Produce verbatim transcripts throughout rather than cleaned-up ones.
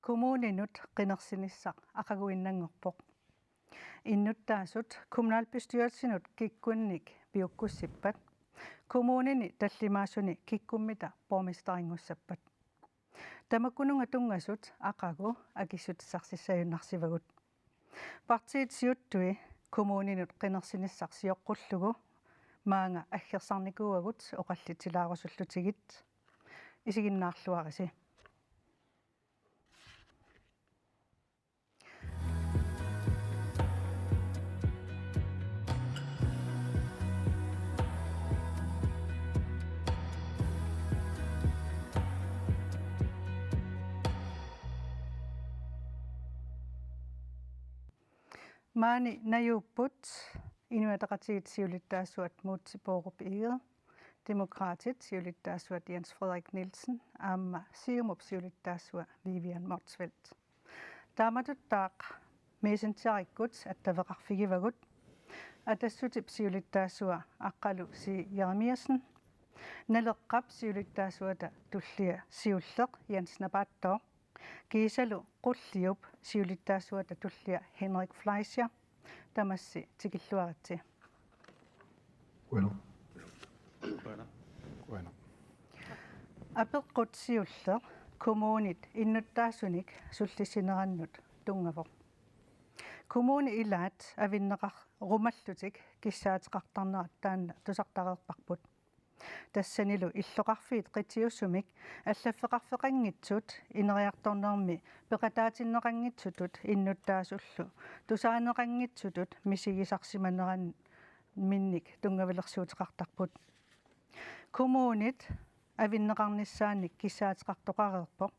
Kommuninut qinersinissaq aqaguinnanngorpoq. Innuttaasut kommunalbestyrelsinut kikkunnik piukkussippat, kommunini tallimaasuni kikkummita borgmesterinngussappata. Tamakkununnga tunngasut aqagu akissutissarsiuinnarsivagut. Partiit siuttui kommuninut qinersinissaq sioqqullugu maanga aggersarnikuuagut oqallitsilaarusullutigit. Isiginnaarluarisi. Maani najuupput Inuit Ataqatigiit siulittaasuat Múte Bourup Egede, Demokraatit siulittaasuat Jens Frederik Nielsen aamma Siumup siulittaasua Vivian Motzfeldt. Taamatuttaaq Messengerikkut attaveqarfigivagut Atassutip siulittaasua Aqqalu C. Jeremiassen, Naleqqap siulittaasuata tullia siulleq Jens Napaattooq, kiisalu Qulliup siulittaasuata tullia Henrik Fleischer. Tamassi tikilluaritsi. Qujanaq. Qujanaq. Apeqqut siulleq kommunit innuttaasunik sullissinerannut tunngavoq. Kommunit ilaat avinneqarumallutik kissaateqartarnerat taanna tusartareerparput. Tassanilu illoqarfiit qitiusumik allaffeqarfeqanngitsut ineriartornermi peqataatinneqanngitsutut innuttaasullu tusaaneqanngitsutut misigisarsimaneranminnik tunngavilersuuteqartarput. Kommunit avinneqarnissaannik kissaateqartoqareerpoq.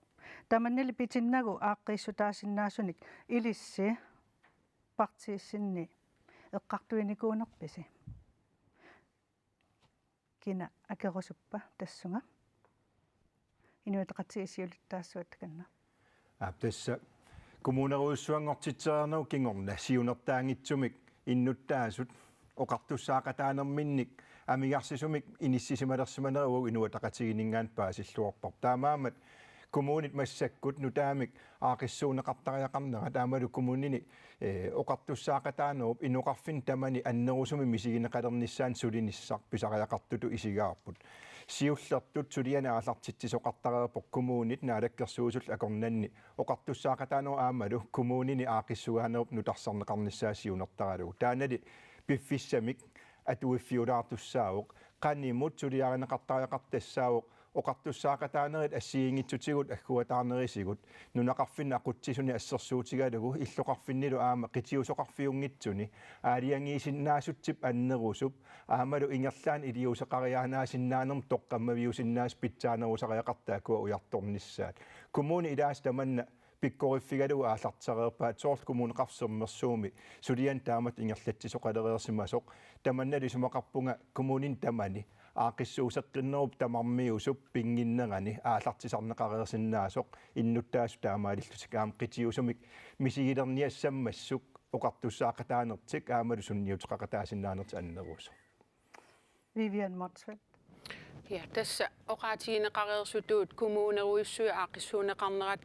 Tamannali pitinnagu aaqqiissutaasinnaasunik ilissi partiissinni eqqartuinikuunerpisi? Kina akerusuppa tassunga? Inuit Ataqatigiit siulittaasuat takanna. Aap, tassa kommunerujussuanngortitsereernerup kingorna siunertaanngitsumik innuttaasut oqartussaaqataanerminnik amigarsisumik inissisimalersimanerat uagut Inuit Ataqatigiinninngaanniit paasilluarparput. Taamaammat kommunit massakkut nutaamik aaqqissuunneqartariaqarnerat aammalu kommunini, eh, oqartussaaqataanerup inoqarfinni tamani annerusumik misigineqalernissaanut sulinissaq pisariaqartutut isigaarput. Siullertut sulianik aallartitsisoqartareerpoq kommunit Naalakkersuisullu akornanni oqartussaaqataanerup aammalu kommunini aaqqissuunerup nutarsarneqarnissaa siunertaralugu. Taannali piffissamik atuiffiulaartussaavoq, qanimut suliarineqartariaqartoq tassaavoq oqartussaaqataanerit assigiinngitsutigut agguataarnerisigut, nunaqarfinni aqutsisuni assersuutigalugu illoqarfinnilu aamma qitiusoqarfiunngitsuni aalajangiisinnaasutsip annerusup aammalu ingerlaannaq iliuuseqariaannaasinnaanera toqqammaviusinnaasut pitsaanerusariaqartut akua ujartornissaat. Kommunit ilaasa tamanna pikkoriffigalugu aallartereerpaat, soorlu Kommuneqarfik Sermersuumi sulianik taamatut ingerlatsisoqalereersimasoq. Tamannali isumaqarpunga kommunini tamani aaqqissuusseqqinnerup tamarmiusup pinnginnerani aallartisarneqareersinnaasoq innuttaasut taamaalillutik aamma qitiusumik misigilerniassammassuk oqartussaaqataanertik aammalu sunniuteqaqataasinnaanertik annerusoq. Vivian Motzfeldt. Ja, tassa oqaatigineqareersutut kommunerujussuit aaqqissuunneqarnerat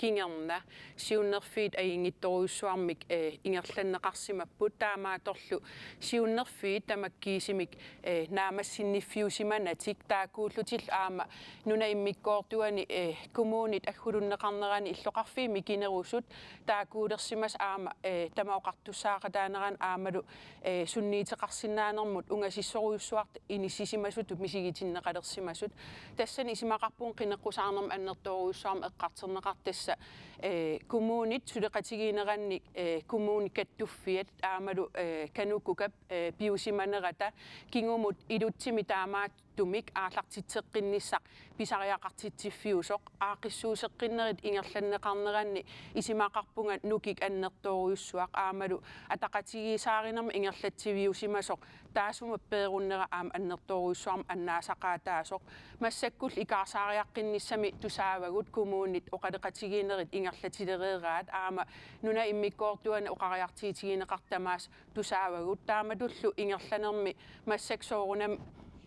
kingorna siunnerfiit ajunngitsorujussuarmik, eh, ingerlanneqarsimapput, taamaattorlu siunnerfiit tamakkiisumik, eh, naammassinniffiusimanatik taakkuullutillu aamma nunap immikkoortuani, eh, kommunit aggulunneqarnerani illoqarfiit mikinerusut taakkuulersimasut aamma, eh, tamaat oqartussaaqataaneranut aammalu, eh, sunniuteqarsinnaanermut ungasissorujussuartut inissisimasutut misigitinneqalersimasut. Tassani isumaqarpunga qineqqusaarnermik annertoorujussuarmik eqqartorneqartoq tassa, eh, kommunit suleqatigiinnerannik, eh, Kommune Kattuffiat aammalu, eh, KANUKOKA-p, eh, piusimanerata kingumut ilutsimik taamaattumik aallartitseqqinnissaq pisariaqartitsiffiusoq, aaqqissuusseqqinnerit ingerlanneqarneranni isumaqarpunga nukik annertoorujussuaq aammalu ataqatigiissaarinermik ingerlatsiviusimasoq taassuma peerunnera aamma annertoorujussuarmik annaasaqaataasoq. Massakkullu ikaarsaariaqqinnissami tusaavagut kommunit oqaloqatigiinnerit ingerlatilereeraat aamma nunap immikkoortuani oqariartuutigineqartut tamaasa tusaavagut. Taamatullu ingerlanermi massakkut soorunami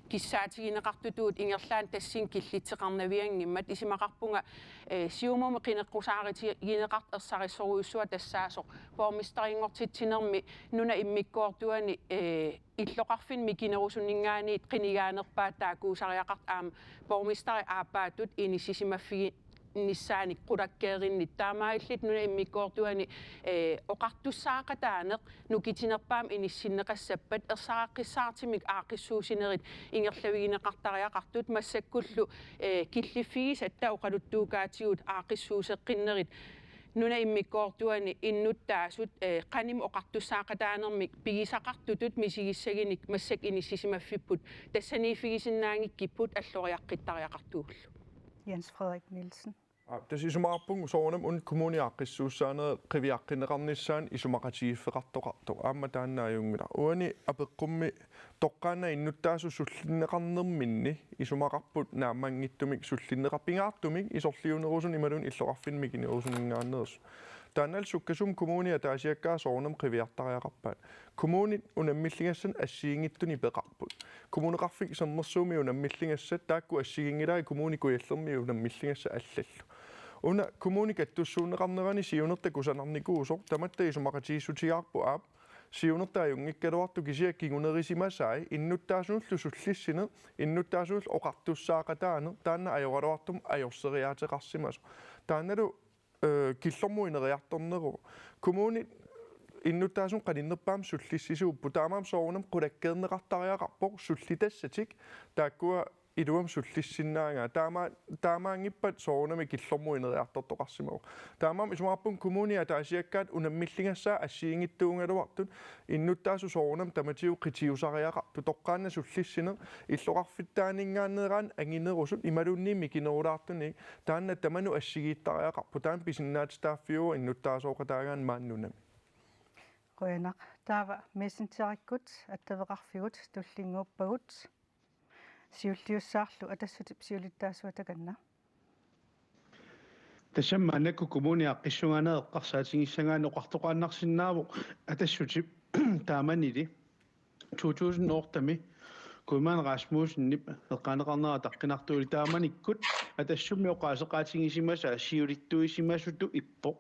kissaatigineqartutut ingerlaannaq tassani killitseqarnavianngimmat. Isumaqarpunga, eh, Siumumi qineqqusaarutigineqartoq ersarissorujussuaq tassaasoq borgmesterinngortitsinermi nunap immikkoortuani, eh, illoqarfinni mikinerusuninngaanniit qinigaanerpaat taakkuusariaqartoq aamma borgmesteri aappaatut inissisimaffi- -nissaanik qulakkeerinnik. Taamaalillutik nunap immikkoortuani, eh, oqartussaaqataaneq nukittunerpaamik inissinneqassappat ersaraqqissaartumik aaqqissuussinerit ingerlavigineqartariaqartut massakkullu, eh, killiffigisatta oqaluttuukaatigut aaqqissuusseqqinnerit nunap immikkoortuani innuttaasut, eh, qanimut oqartussaaqataanermik pigisaqartutut misigissagunik massakkut inissisimaffipput tassaniiffigisinnaanngikkipput alloriaqqittariaqartugullu. Jens Frederik Nielsen. Aa, tassa isumaqarpunga soorunami una kommunip aaqqissuussaanera qiviaqqinneqarnissaanut isumaqatigiiffeqartoqartoq. Aamma taanna ajunngilaq. Uani apeqqummi toqqaannaq innuttaasut sullinneqarnerminni isumaqarput naammanngitsumik sullinneqar-, pingaartumik isorliunerusunut imaluunniit illoqarfinni mikinerusuninngaanneersut. Taannalu sukkasuumik kommunip ataasiakkaat soorunami qiviartariaqarpaat. Kommunit unammilligassanik assigiinngitsunik peqarput. Kommuneqarfik Sermersuumi unammilligassat taakku assigiinngilaat Kommune Kujallermi unammilligassat allallu. Una kommuni kattussuunneqarnerani siunertaq kusanarnikuusoq tamatta isumaqatigiissutigaarput aap, siunertaq ajunngikkaluartoq kisianni kingunerisimasai innuttaasunullu sullissineq, innuttaasunullu oqartussaaqataaneq taanna ajoraluartumik ajorseriaateqarsimasoq. Taannalu, eh, killormut ineriartorneruvoq. Kommunit innuttaasunut qaninnerpaamik sullissisuupput, taamaammat soorunami qulakkeerneqartariaqarpoq sullitassatik taakkua iluamik sullissinnaagaat. Taama-, taamaanngippat soorunami killormut ineriartortoqarsimavoq. Taamaammat isumaqarpunga kommunip ataasiakkaat unammilligassaat assigiinngitsuugaluartut innuttaasut soorunami tamatigut qitiusariaqartut, toqqaannaq sullissineq illoqarfittaaninngaanneeraanni anginerusut imaluunniit mikinerulaartunik, taanna tamanut assigiittariaqarpoq. Taanna pisinnaatitaaffiuvoq innuttaasooqataagaanni maani nunami. Qujanaq. Taava Messengerikkut attaveqarfigut tullinnguuppagut. Siulliussaarlu Atassutip siulittaasua, takanna. Tassami maannakkut kommunip aaqqissugaanera eqqarsaatigissagaanni oqartoqaannarsinnaavoq Atassutip taamanili to tusind otte-mi Kuiman Rasmussenip eqqaaneqarnera ataqqinartuuli taamanikkut Atassummi oqaaseqaatigisimasaa siulittuisimasutut ippoq.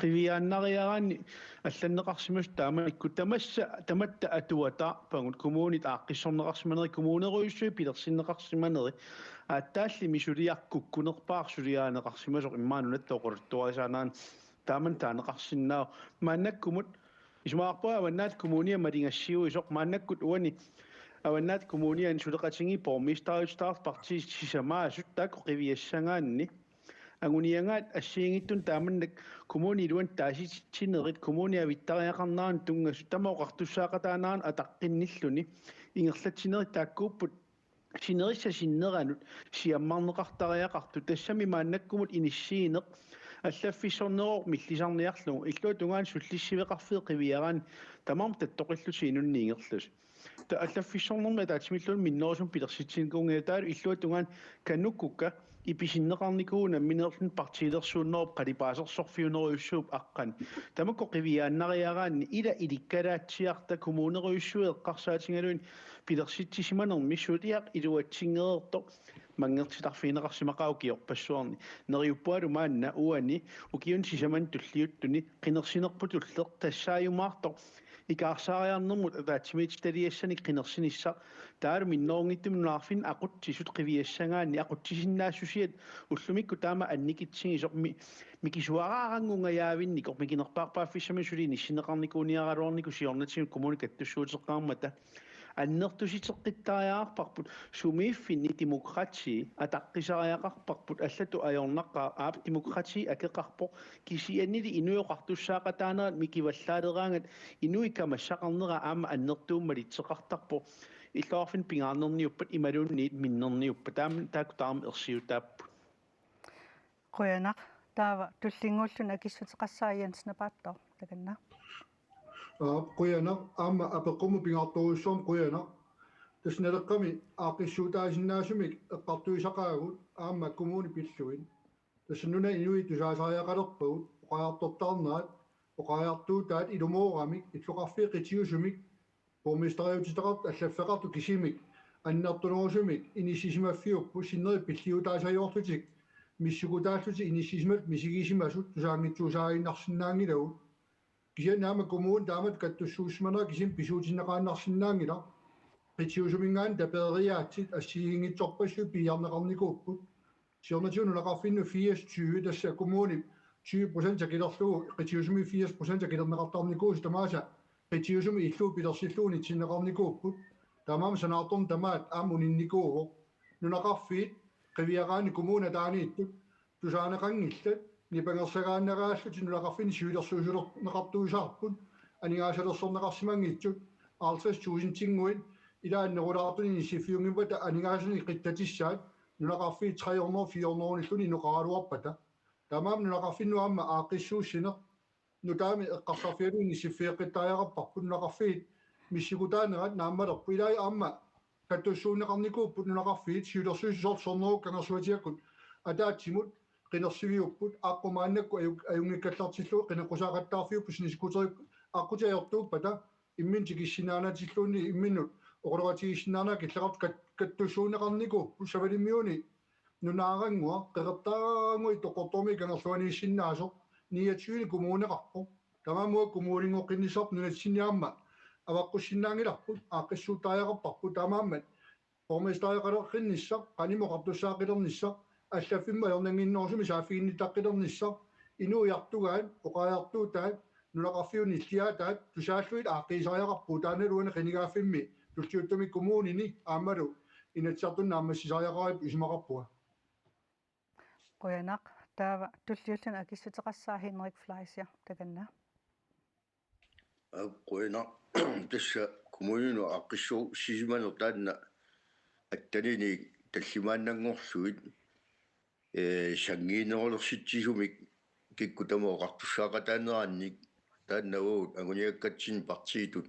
Qiviaannariaraanni allanneqarsimasut taamanikkut tamassa tamatta atuataarpagut, kommunit aaqqissorneqarsimaneri, kommunerujussuit pilersinneqarsimaneri, aatsaallimmi suliaq kukkunerpaaq suliarineqarsimasoq immaqa nunatta oqaluttuarisaanerani. Taamani taaneqarsinnaavoq. Maannakkumut isumaqarpunga Avannaata Kommunia maligassiuisoq, maannakkut uani Avannaata Kommuniani suleqatigiit borgmesteriutitaartut partiit sisamaasut taakku qiviassagaanni anguniagaat assigiinngitsunik taamannak kommunip iluani taasititsinerit, kommunip avittariaqarnerani tunngasut, tamanna oqartussaaqataanerani ataqqinnilluni ingerlatsinerit taakkuupput sinerissap sinneranut siammarneqartariaqartut. Tassami maannakkumut inissiineq allaffissorneruvoq millisarniarlugu, illuatungaani sullissiveqarfiit qiviaraanni tamarmik tattoqillutik inunnik ingerlasut. Ta-, allaffissornermi ataatsimilluunniit minnerusumik pilersitsinikuunngilaat, taavalu illuatungaani KANUKOKA ipisinneqarnikuuvoq nammineerluni partiilersuunnerup qalipaasersorfiunerujussuup aqqani. Tamakku qiviaannariaraanni ila ilikkalaatsiarta kommunerujussuit eqqarsaatigalugit pilersitsisimanermi suliaq iluatsinngereersoq manngertitarfigineqarsimaqaaq ukiorpassuarni. Neriuppungalu maanna uani ukiuni sisamani tulliuttuni qinersinerput ulloq tassaajumaartoq ikaarsaariarnermut ataatsimiititaliassanik qinersinissaq, taavalu minnerunngitsumik nunarfinni aqutsisut qiviassagaanni aqutsisinnaassusiat ullumikkut taama annikitsigisoq mi-, mikisuaraaranngungajavinnikoq mikinerpaarpaaffissamini suli inissinneqarnikuuniaraluarnikoq siornatigut kommuni kattussuuteqqaarmata. Annertusiteqqittariaqarparput, sumiiffinni demokrati ataqqisariaqarparput, allatut ajornaqqaaq, aap, demokrati akeqarpoq, kisiannili inuit oqartussaaqataanerat mikivallaaleraangat inuit kamassaqarnerat aamma annertuumik malitseqartarpoq. Illoqarfinni pingaarnerniuppat imaluunniit minnerniuppat, taam-, taakku tamarmik ersiutaapput. Qujanaq. Taava tullinnguulluni akissuteqassaaq Jens Napaattooq, takanna. Aap, qujanaq, aamma apeqqummut pingaartorujussuarmik qujanaq. Tassa Naleqqami aaqqissuutaasinnaasumik eqqartuisaqaagut aamma kommunit pillugit. Tassa nunap inui tusaasariaqalerpagut oqariartortaarnerat, oqariartuutaat ilumooramik illoqarfiit qitiusumik borgmesteriutitaqartut allaffeqartut kisimik annertunerusumik inissisimaffiupput, sinneri pilliutaasajuarlutik missikutaallutik inissisimallutik misigisimasut tusaanngitsuusaaginnarsinnaanngilagut. Kisianni aamma kommunit taamatut kattussuussimanerat kisianni pisuutinneqaannarsinnaanngilaq. Qitiusuminngaanniit tapeeriaatsit assigiinngitsorpassuit piiarneqarnikuupput. Siornatigut nunaqarfinnut firs tyve, tassa kommunip tyve procent akilerlugu qitiusumi firs procent akilerneqartarnikuusoq tamaasa qitiusumi illup pilersillugu nitsinneqarnikuupput. Taamaammat sanaartorneq tamaat aamma uninnikuuvoq. Nunaqarfiit qiviaraanni kommunit ataaniittut tusaaneqanngillat, nipangersagaannaraallutik nunaqarfinni siulersuisuuneqartuusarput, aningaasalersorneqarsimanngitsut, halvtreds tusindinnguit ilaannerulaartuni inissiffiunngimmata aningaasanik qittatissaat, nunaqarfiit tre hundrede fire hundrede-nilluunniit inoqaraluarpata. Taamaammat nunaqarfinnut aamma aaqqissuussineq nutaamik eqqarsarfigalugit inissiffeeqqittariaqarparput, nunaqarfiit missikutaanerat naammalerpoq. Ilai aamma kattussuunneqarnikuupput nunaqarfiit, siulersuisut soorlu Sermerup kangersuatigakkut ataatsimut qinersiviupput, aqqut maannakkut aju-, ajunngikkallartillugu qineqqusaaqattaarfiupput, snescooterikkut aqqutit ajortuuppata imminut tikissinnaanatilluunniit imminnut oqaloqatigiissinnaanerat killeqartut kat-, kattussuunneqarnikuupput. Savalimmiuni nunaarannguaq, qeqertaarannguaq Ittoqqortoormiit Kangerluaniissinnaasoq, niogtyvenik kommuneqarpoq. Taamaammat uagut kommuninngoqqinnissarput nunatsinni aamma avaqqussinnaanngilarput, aaqqissuuttariaqarparput, taamaammat borgmestereqaleqqinnissaq, qanimut oqartussaaqilernissaq, allaffimmi ajornannginnerusumik saaffiginnittaqqilernissaq, inuiartugaat, oqariartuutaat, nunaqarfiup nilliaataat tusaallugit aaqqiisariaqarpugut, taannalu uani qinigaaffimmi tulliuttumi kommunini aammalu Inatsisartuni naammassisariaqaripput isumaqarpunga. Qujanaq, taava tulliulluni akissuteqassaaq Henrik Fleischer, takanna. Aap, qujanaq. Tassa kommuninut aaqqissuussisimaneq taanna attanini tallimaannanngorlugit, ee, sanngiinnerulersitsisumik kikkut tamaasa oqartussaaqataanerannik taanna uagut anguniakkatsinni partiitut,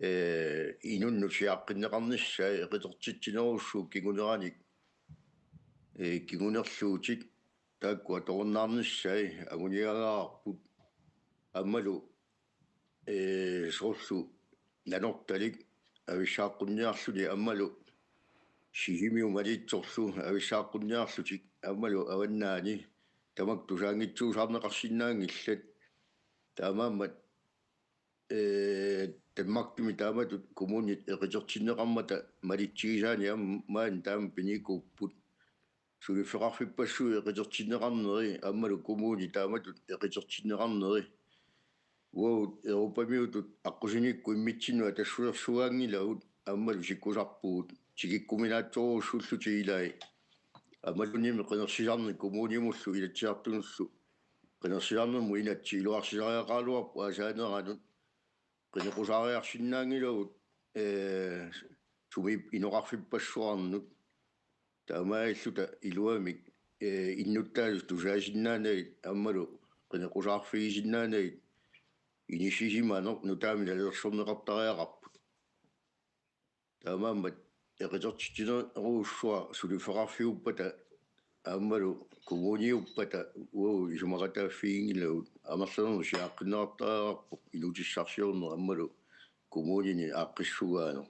ee, inunnut siaqqinneqarnissaat eqitertitsinerussuup kinguneranik, ee, kingunerluutit taakku atorunnaarnissaat anguniagaqarput aammalu, ee, soorlu Nanortalik avissaaqqunngiarluni aammalu Sisimiut Maniitsorlu avissaaqqunngiarlutik aammalu Avannaani tamakku tusaanngitsuusaarneqarsinnaanngillat. Taamaammat, ee, Danmarkimi taamatut kommunit eqitertinneqarmata malitsigisaani aamma maani taama pinikuupput. Suliffeqarfippassuit eqitertinneqarneri aammalu kommunit taamatut eqitertinneqarneri. Uagut Europamiutut aqqusinikkut immitsinnut atassusersugaanngilagut aammalu sikkusarpugut tikikkuminaatsorujussuullutik ilai. Aammaluunniimmi qinersisarneq kommunimullu Inatsisartunullu qinersisarnermut inatsit iluarsisariaqaraluarput aasaaneranut qineqqusaariarsinnaanngilagut, ee, sumi inoqarfippassuarnut. Taamaalilluta iluamik, ee, innuttaasut tusaasinnaanagit aammalu qineqqusaarfigisinnaanagit inissisimaneq nutaamik nalilersorneqartariaqarput. Taamaammat eqitertitsinerujussuaq suliffeqarfiuppata aammalu kommuniuppata uagut isumaqataaffiginngilagut, amerlanermut siaqqinneqartariaqarpoq inuutissarsiorneq aammalu kommunini aaqqissugaaneq.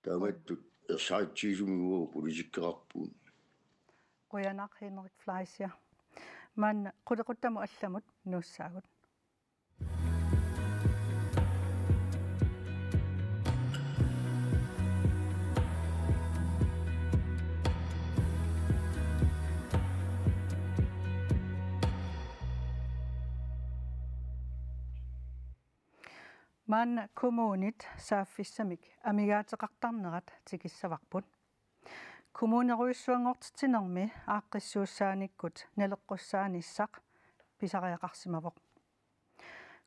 Taamatut ersaritsigisumik uagut politikkeqarpugut. Qujanaq Henrik Fleischer. Maanna qulequttamut allamut nuussaagut. Maanna kommunit saaffissamik amigaateqartarnerat tikissavarput. Kommunerujussuanngortitsinermi aaqqissuussaanikkut naleqqussaanissaq pisariaqarsimavoq.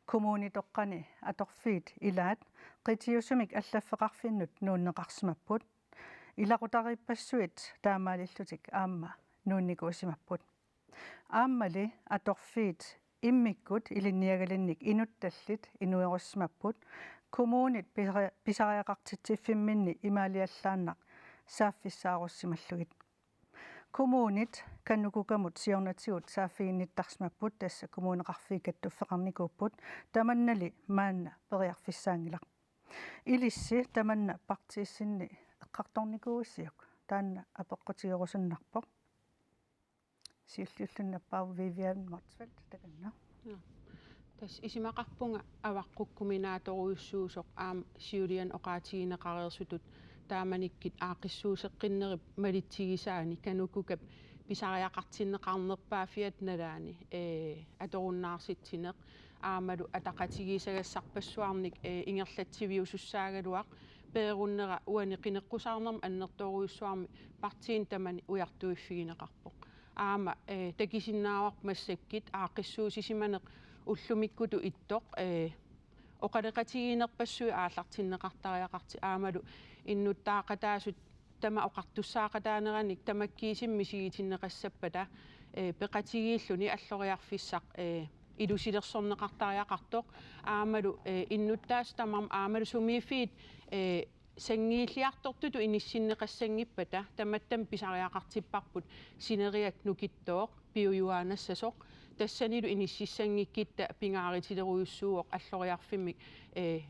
Kommunitoqqani atorfiit ilaat qitiusumik allaffeqarfinnut nuunneqarsimapput. Ilaqutariippassuit taamaalillutik aamma nuunnikuusimapput. Aammali atorfiit immikkut ilinniagalinnik inuttallit inuerussimapput, kommunit pisari-, pisariaqartitsiffimminni imaaliallaannaq saaffissaarussimallutik. Kommunit KANUKOKA-mut siornatigut saaffiginnittarsimapput, tassa kommuneqarfiit kattuffeqarnikuupput, tamannali maanna periarfissaanngilaq. Ilissi tamanna partiissinni eqqartornikuuissiuk? Taanna apeqqutigerusunnarpoq. Siulliulluni nappaavoq Vivian Motzfeldt, takanna. Joo. Tassa isumaqarpunga avaqqukkuminaatorujussuusoq aamma siuliani oqaatigineqareersutut taamanikkut aaqqissuusseqqinnerup malitsigisaani KANUKOKA-p pisariaqartinneqarnerpaaffiata nalaani, ee, atorunnaarsitsinneq aammalu ataqatigiissagassarpassuarnik, ee, ingerlatsiviusussaagaluaq peerunnera uani qineqqusaarnermut annertoorujussuarmik partiini tamani ujartuiffigineqarpoq. Aamma, ee, takusinnaavarput massakkut aaqqissuussisimaneq ullumikkutut ittoq, ee, oqaloqatigiinnerpassuit aallartinneqartariaqartut aammalu innuttaaqataasut tamaat oqartussaaqataaneranik tamakkiisumik misigitinneqassappata, ee, peqatigiilluni alloriarfissaq, ee, ilusilersorneqartariaqartoq aammalu, ee, innuttaasut tamarmik aammalu sumiiffiit, ee, sanngiilliartortutut inissinneqassanngippata tamattami pisariaqartipparput sineriak nukittooq piujuaannassasoq, tassanilu inississanngikkutta pingaarutilerujussuuvoq alloriarfimmik, ee,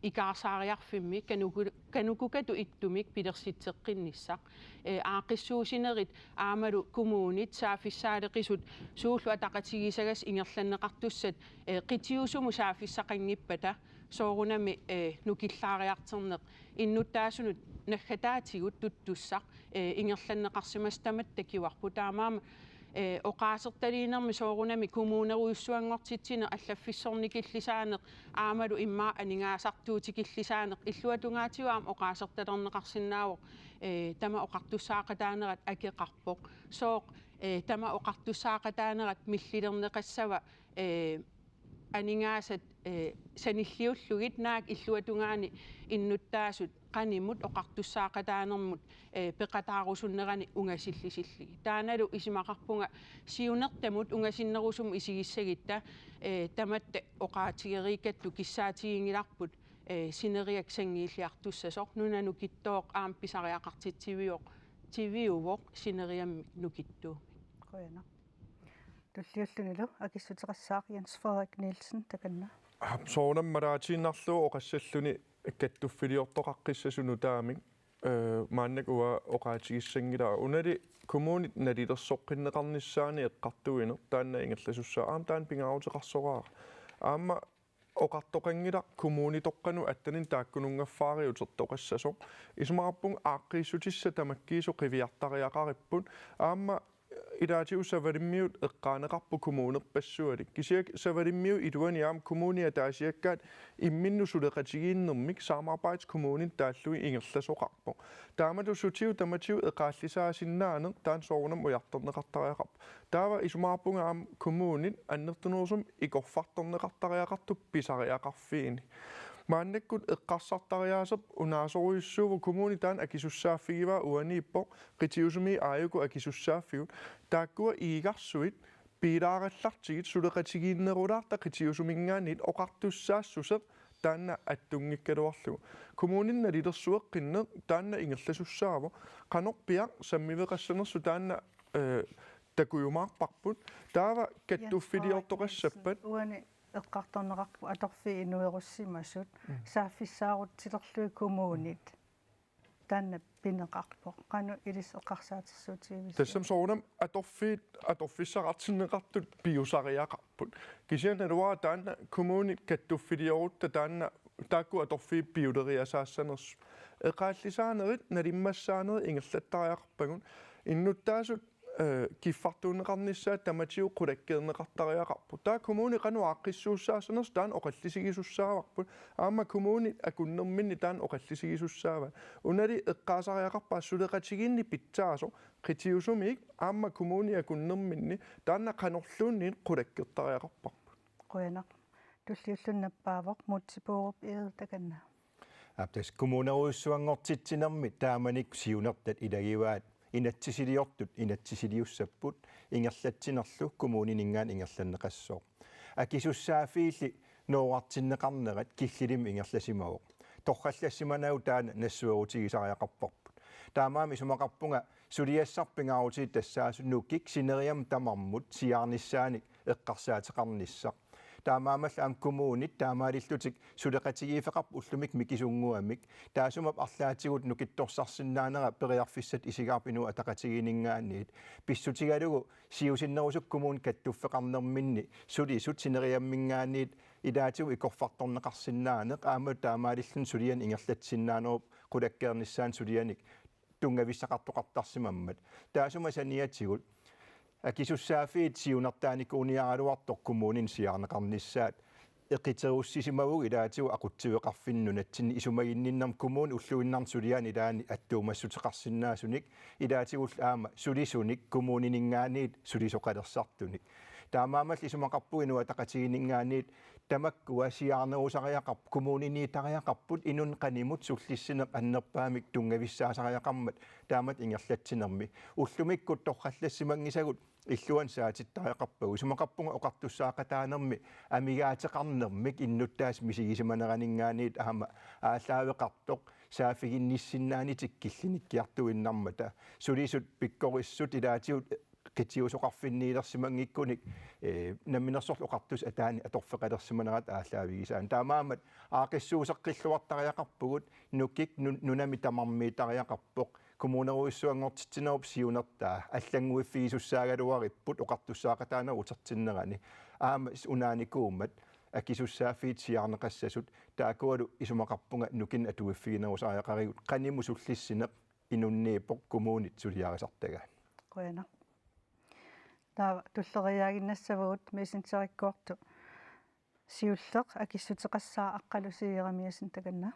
ikaarsaariarfimmi KANUKO-, KANUKOKA-tut ittumik pilersitseqqinnissaq. Ee, aaqqissuussinerit aammalu kommunit saaffissaaleqisut suullu ataqatigiissagassat ingerlanneqartussat, ee, qitiusumut saaffissaqanngippata soorunami, ee, nukillaariartorneq innuttaasunut naggataatigut tuttussaq, ee, ingerlanneqarsimasoq tamatta takuarput. Taamaammat, ee, oqaasertaliinermi soorunami kommunerujussuanngortitsineq allaffissornikillisaaneq aammalu immaqa aningaasartuutikillisaaneq illuatungaatigut aamma oqaasertalerneqarsinnaavoq, ee, tamaat oqartussaaqataanerat akeqarpoq. Sooq, ee, tamaat oqartussaaqataanerat millilerneqassava, ee, aningaasat, ee, sanilliullugit naak illuatungaani innuttaasut qanimut oqartussaaqataanermut, ee, peqataarusunnerani ungasillisillugit. Taannalu isumaqarpunga siunertamut ungasinnerusumut isigissagutta, ee, tamatta oqaatigereerakku kissaatiginngilarput, ee, sineriak sanngiilliartussasoq, nuna nukittooq aamma pisariaqartitsiviuvoq, tiviuvoq sineriammi nukittuumik. Qujanaq. Tulliullunilu akissuteqassaaq Jens Frederik Nielsen, takanna. Aap, soorunami malaatiinnarlugu oqassalluni kattuffiliortoqaqqissasoq nutaamik, ee, maannakkut uanga oqaatigissanngilara. Unali kommunit nalilersoqqinneqarnissaanut eqqartuineq taanna ingerlasussaa-, aamma taanna pingaaruteqarsoraara. Aamma oqartoqanngilaq kommunitoqqanut attaninik taakkununngaffaa utertoqassasoq. Isumaqarpunga aaqqiissutissat tamakkiisumik qiviartariaqaripput. Aamma ilaatigut Savalimmiut eqqaaneqarput kommunerpassualik. Kisianni Savalimmiut iluani aamma kommunit ataasiakkaat imminnut suleqatigiinnermik samarbejdskommunit taallugit ingerlasoqarpoq. Taamatut sutigut tamatigut eqaallisaasinnaaneq taanna soorunami ujartorneqartariaqarpoq. Taava isumaqarpunga aamma kommunit annertunerusumik ikorfartorneqartariaqartut pisariaqarfiini. Maannakkut eqqarsartariaaserput unaasorujussuuvoq, kommuni taanna akisussaaffigivaa uaniippoq, qitiusumi aajuku akisussaaffigut. Taakkua iigarsuit piilaarallartigit suleqatigiinnerulaartut qitiusuminngaanniit oqartussaassuseq taanna attunngikkaluarlugu. Kommuninut nalilersueqqinneq taanna ingerlasussaavoq. Qanorpiaq sammiveqassanersoq taanna, ee, takujumaarparput. Taava kattuffiliortoqassappat. Uani eqqartorneqarpoq atorfiit inuerussimasut, mm, saaffissaarutilerlugit kommunit. Taanna pineqarpoq. Qanoq ilissi eqqarsaatersuutigivisiuk? Tassami soorunami atorfiit atorfissaqartinneqartut piusariaqarput. Kisianni naluara taanna kommunit kattuffiliorutta taanna taakku atorfiit piuleriasaassanersut. Eqaallisaanerit nalimmassaanerit ingerlattariaqarpagut. Innuttaasut, ee, kiffartuunneqarnissaat tamatigut qulakkeerneqartariaqarput. Taava kommuni qanoq aaqqissuussaassanersoq taanna oqallisigisussaavarput. Aamma kommunit akunnerminni taanna oqallisigisussaavat. Unali eqqaasariaqarpara suleqatigiinneq pitsaasoq qitiusumik aamma kommunit akunnerminni taanna qanorluunniit qulakkeertariaqarparput. Qujanaq. Tulliulluni nappaavoq Múte Bourup Egede, takanna. Aap, tassa kommunerujussuanngortitsinermi taamanikkut siunertat ilagivaat inatsisiliortut inatsisiliussapput, ingerlatsinerlu kommunininngaanniit ingerlanneqassooq. Akisussaaffiilli noorartinneqarnerat killilimmik ingerlasimavoq. Torrallassimanagu taanna nassuerutigisariaqarparput. Taamaammat isumaqarpunga suliassarput pingaaruteqartoq tassaasoq nukik sineriammi tamarmut siaarnissaanik eqqarsaateqarnissaq. Taamaammallu aamma kommunit taamaalillutik suleqatigiiffeqarput ullumi mikisunnguamik. Taassuma arlaatigut nukittorsarsinnaanera periarfissat isigaarput Inuit Ataqatigiinninngaanniit. Pissutigalugu siusinnerusukkut kommunit kattuffeqarnerminni sulisut sineriamminngaanniit ilaatigut ikorfartorneqarsinnaaneq aamma taamaalilluni sulianik ingerlatsisinnaanerup qulakkeernissaanut sulianik tunngavissaqartoqartarsimammat. Taassuma saniatigut akisussaaffiit siunertaanikuuniaraluartoq kommuninut siaarneqarnissaat eqiterussisimavugut ilaatigut aqutsiveqarfinni nunatsinni isumaginninnermut kommuni ulluinnarni sulianik ilaanni attuumassuteqarsinnaasunik ilaatigullu aamma sulisunik kommunininngaanniit sulisoqalersartunik. Taamaammallu isumaqarpunga Inuit Ataqatigiinninngaanniit tamakkua siaarnerusariaqarput, kommuniniittariaqarput, inunnut qanimut sullissineq annerpaamik tunngavissaasariaqarmat taamatut ingerlatsinermi. Ullumikkut torrallassimanngisagut illuanut saatittariaqarpagut. Isumaqarpunga oqartussaaqataanermi amigaateqarnermik innuttaasut misigisimaneraninngaanniit aamma aallaaveqartoq saaffiginnissinnaanitik killinikkiartuinnarmata. Sulisut pikkorissut ilaatigut qitiusoqarfinniilersimanngikkunik, eh, Namminersorlutik Oqartussat ataani atorfeqalersimanerata aallaavigisaannik. Taamaammat aaqqissuusseqqilluartariaqarpugut, nukik nu-, nunami tamarmiittariaqarpoq, kommunerujussuanngortitsinerup siunertaa allannguiffigisussaagaluaripput oqartussaaqataanerup utertinnerani. Aamma s-, unaanikuummat akisussaaffiit siaarneqassasut taakkualu isumaqarpunga nukinnik atuiffiginerusariaqarigut qanimut sullissineq inunniippoq kommunit suliarisartagaat. Qujanaq. Taava tulleriiaaginnassavagut Messengerikkoortut. Siulleq akissuteqassaaq Aqqalusi Jeremiassen, takanna.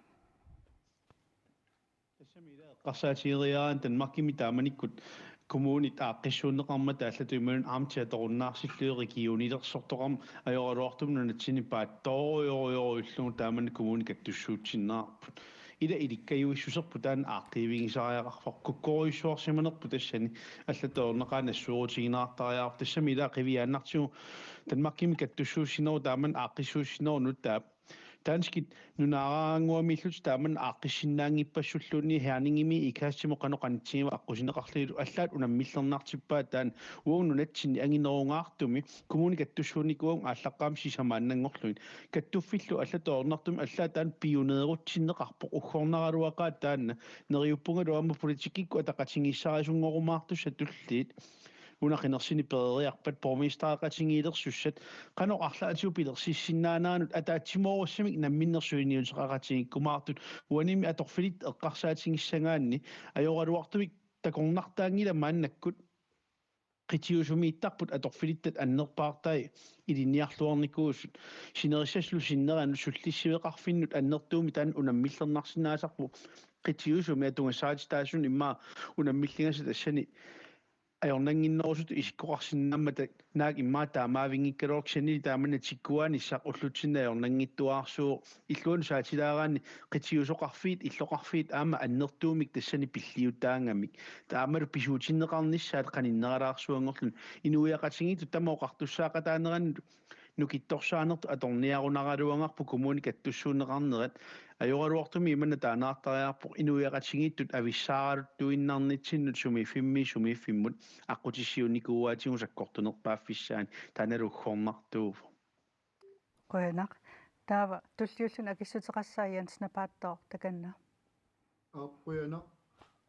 Tassami ila eqqarsaatigeriaraanni Danmarkimi taamanikkut kommunit aaqqissuunneqarmata allatut imaluunniit amti atorunnaarsillugu regionilersortoqarmat ajoraluartumik nunatsinni paatsoorujorujorujullugu taamani kommunit kattussuussinnaavarput. Ila ilikkajuissuserput taanna aaqqiivigisariaqarpoq, kukkorujussuarsimanerput tassani allatut ajornaqaaq nassuerutigineqartariaqarpoq. Tassami ila qiviaannartigu Danmarkimi kattussuussinerup taamani aaqqissuussinerup nutaap danskit nunaaraannguamillutik taamani aaqqissinnaanngippassulluunniit Herningimi Ikastimut qanoq qanitsigiva aqqusineqarlugulu allaat unammillernartippaat taanna uagut nunatsinni anginerungaartumi kommunit kattussuunnikuugatsigu aallaqqaammut sisamaannanngorlugit. Kattuffillu allatut ajornartumik allaat taanna pioneerutsinneqarpoq, uggornaraluaqaaq taanna, neriuppungalu aamma politikkikkut ataqatigiissaarisunngorumaarsartut tulliit. Una qinersini pereeriarpat borgmestereqatigiilersussat qanoq arlaatigut pilersissinnaanaanut ataatsimoorussamik namminneq suliniuteqaqatigiikkumaartut uanimi atorfilittut eqqarsaatigissagaanni ajoraluartumik takornartaanngilaq maannakkut qitiusumiittarput atorfilittat annerpaartai ilinniarluarnikuusut sinerissatut sinneranut sullissiveqarfinnut annertuumik taanna unammillernarsinnaasarpoq qitiusumi atugassarititaasuni immaqa unammilligassat tassani ajornannginnerusutut isikkoqarsinnaammata naak immaqa taamaavinngikkaluarlugit kisiannili taamani tikkuaanissaq ullutsinnut ajornanngittuararsuuvoq illuanut saatilaaraanni qitiusoqarfiit illoqarfiit aamma annertuumik tassani pilliutaangamik. Taamalu pisuutinneqarnissaat qaninneralaarsuanngorluni inuiaqatigiittut tamaat oqartussaaqataaneranni nukittorsaanertut atorniarunaraluagarput kommunit kattussuunneqarnerat ajoraluartumik imanna taaneqartariaqarpoq inuiaqatigiittut avissaaraluttuinnarnitsinnut sumiiffimmi sumiiffimmut aqqutissiuunnikuuaatigut sakkortunerpaaffissaani taannalu uggornartuuvoq. Qujanaq. Taava tulliulluni akissuteqassaaq Jens Napaattooq, takanna. Aap, qujanaq.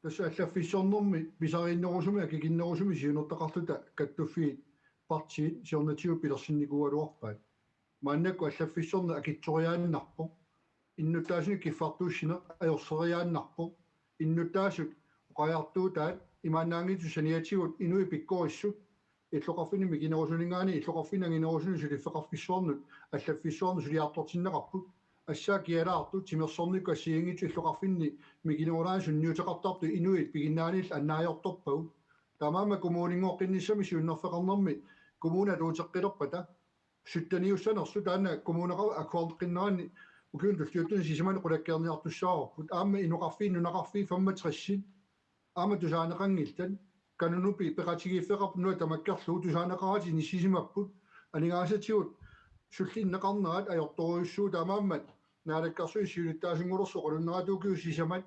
Tassa allaffissornermi pisariinnerusumi akikinnerusumi siunertaqarluta kattuffiit partiit siornatigut pilersinnikuugaluarpaat. Maannakkut allaffissorneq akitsoriaannarpoq. Innuttaasunik kiffartuussineq ajorseriaannarpoq. Innuttaasut oqariartuutaat imaannaanngitsut saniatigut inuit pikkorissut illoqarfinni mikinerusuninngaanniit illoqarfinni anginerusunut suliffeqarfissuarnut allaffissuarnut suliartortinneqarput. Assaat kialaartut timersornikkut assigiinngitsut illoqarfinni mikinerulaannik sunniuteqartartut inuit piginnaanillu annaajortorpagut. Taamaammat kommuninngoqqinnissamik siunnerfeqarnermi kommuni atuuteqqilerpata sytteniussanersoq taanna kommuneqarfik akuerneqqinneranni ukiuni tulliuttuni sisamani qulakkeerniartussaavarput. Aamma inoqarfiit nunaqarfiit femogtres aamma tusaaneqanngillat. Kanunupi peqatigiiffeqarput nuna tamakkerlugu tusaaneqaratik inissisimapput. Aningaasatigut sullinneqarnerat ajortorujussuuvoq, taamaammat Naalakkersuisut siulittaasunngulersut oqalunnerata ukiut sisamat,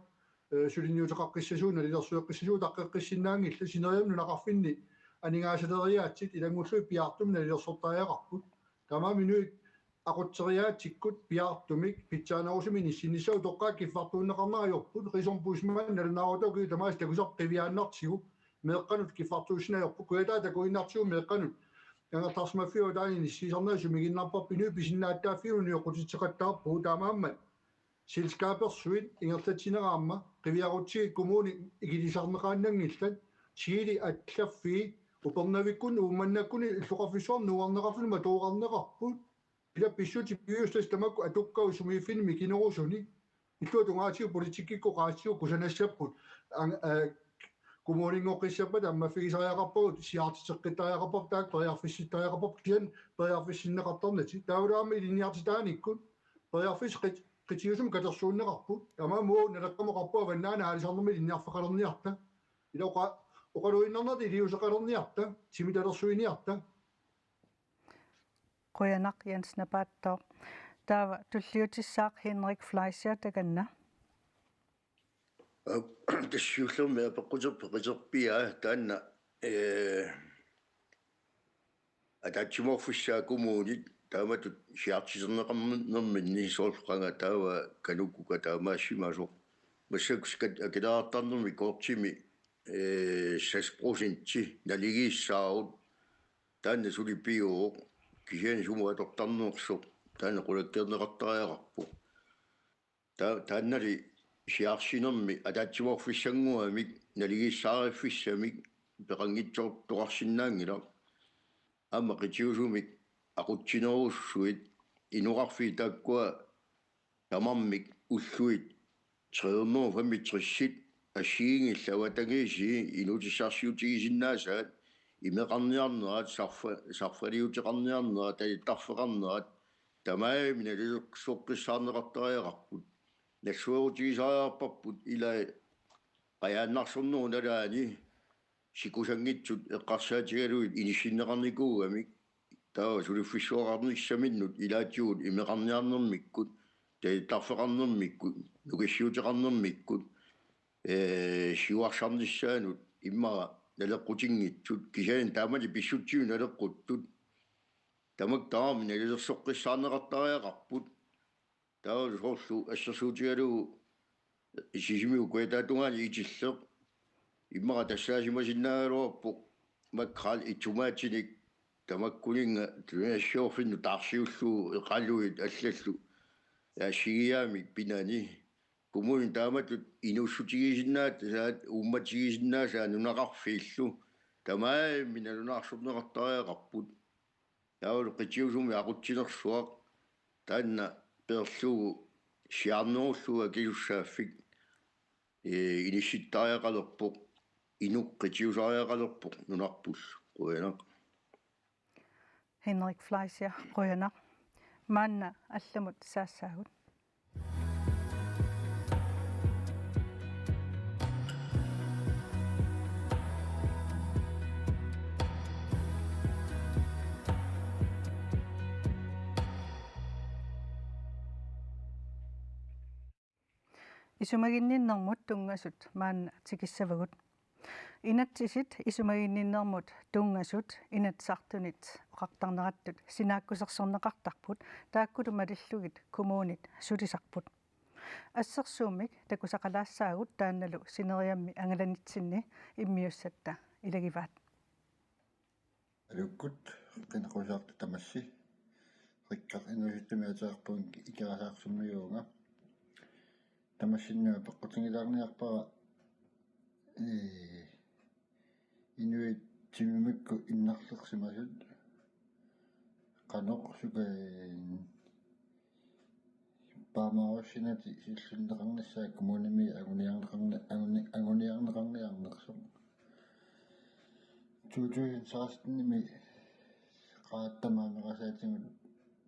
eh, suliniuteqaqqissasugut, nalilersueqqissasugut utaqqeqqissinnaanngillat. Sineriammi nunaqarfinni aningaasaleriaatsit ilanngullugit piaartumik nalilersortariaqarput. Taamaammat inuit aqutseriaatsikkut piaartumik pitsaanerusumik inissinnissaat utoqqaat kiffartuunneqarneq ajorput, Rizum Busman nalunaarutaat ukiut tamaasa takusarput qiviaannartigu, meeqqanut kiffartuussineq ajorput, Kujataani takuinnartigu meeqqanut angerlarsimaffiup avataani inissiisarneq sumiginnarparput, inuit pisinnaatitaaffiit unioqqutitseqattaarpugut, taamaammat selskabersuit ingerlatsineq aamma qiviarutsigit kommunit ikilisarneqaannanngillat, Chile allaffii Upernavikkut Uummannakkunni illoqarfissuarnut nuuarneqarluni matoorarneqarput, ila pissutsit piviusutassaat tamakku atukkavut sumiiffinni mikinerusuni, illuatungaatigut politikkikkut oqaatsigut kusanassapput, an-, aa, kommuninngoqqissappata ammaffigisariaqarpagut, siaartitseqqittariaqarparput, taakku periarfissittariaqarparput, kisianni periarfissinneqartarnatik. Taavalu aamma ilinniartitaanikkut periarfissat qit-, qitiusumik katersuunneqarput. Taamaammat uagut Naleqqamut oqarpugut avannaani aalisarnermi ilinniarfeqalerniarta. Ila oqa-, oqaluinnarnerata iliuuseqalerniarta, timitalersuiniarta. Qujanaq Jens Napaattooq. Taava tulliutissaaq Henrik Fleischer takanna. Aa, tassa siullermik apeqquterpit peqiterpiaa taanna, ee, ataatsimoorfissaat kommunit taamatut siaartiterneqarnerminni, soorlu qanga taava KANUKOKA taamaassimasoq. Massakkut kat-, akileraartarnermi kortimi, ee, seks procenti naligiissaarut, taanna suli piuvoq, kisianni sumut atortarnersoq taanna qulakkeerneqartariaqarpoq. Ta-, taannali siaarsinermi ataatsimoorfissannguamik naligiissaariffissamik peqanngitsoortoqarsinnaanngilaq. Aamma qitiusumik aqutsinerussuit inoqarfiit taakkua tamarmik ulluit tre hundrede og femogtres assigiinngillat avatangiisii inuutissarsiutigisinnaasaat, imeqarniarnerat, sarfa-, sarfaliuteqarniarnerat, talittarfeqarnerat, tamarmik nalilersoqqissaarneqartariaqarput. Nassuerutigisariaqarparput ilai qajaannarsornerup nalaani sikusanngitsut eqqarsaatigalugit inissinneqarnikuugamik, taava suliffissuaqarnissaminnut ilaatigut imeqarniarnermikkut, talittarfeqarnermikkut, nukissiuteqarnermikkut, ee, siuarsarnissaanut immaqa naleqqutinngitsut, kisianni taamani pissutsigut naleqquttut, tamakku tamarmik nalilersoqqissaarneqartariaqarput. Taava soorlu assersuutigalugu Sisimiut Kujataatungaani Itilleq immaqa tassaasimasinnaagaluarpoq Makrel, itsumaatsinik, tamakkuninnga tunassiorfinnut taarsiullugu eqaluit allallu assigiiaamik pinani. Kommuni taamatut inuussutigisinnaasaat, uummatigisinnaasaat nunaqarfiillu tamarmik nalunaarsorneqartariaqarput. Taavalu qitiusumik aqutsinersuaq taanna peerlugu siaarnerullugu akisussaaffik, ee, inissittariaqalerpoq, inuk qitiusariaqalerpoq nunarpullu. Qujanaq. Henrik Fleischer, qujanaq. Maanna allamut saassaagut. Isumaginninnermut tunngasut maanna tikissavagut. Inatsisit isumaginninnermut tunngasut Inatsisartunit oqartarnerattut sinaakkusersorneqartarput, taakkulu malillugit kommunit sulisarput. Assersuummik takusaqalaassaagut taannalu sineriammi angalanitsinni immiussatta ilagivaat. Aluukkut, qineqqusaartut tamassi. Rikkaq Inuusuttumi ateqarpunga, Ikerasaarsumiuuvunga. Tamassinnut apeqqutigilaarniarpara, ee, inuit timimikkut innarlersimasut qanoq suka-, paamaarussinertik siulliunneqarnissaat kommunimi anguniarneqarni-, anguni-, anguniarneqarniarnersoq. To tusind seksten-imi qaatta maamerasaatigut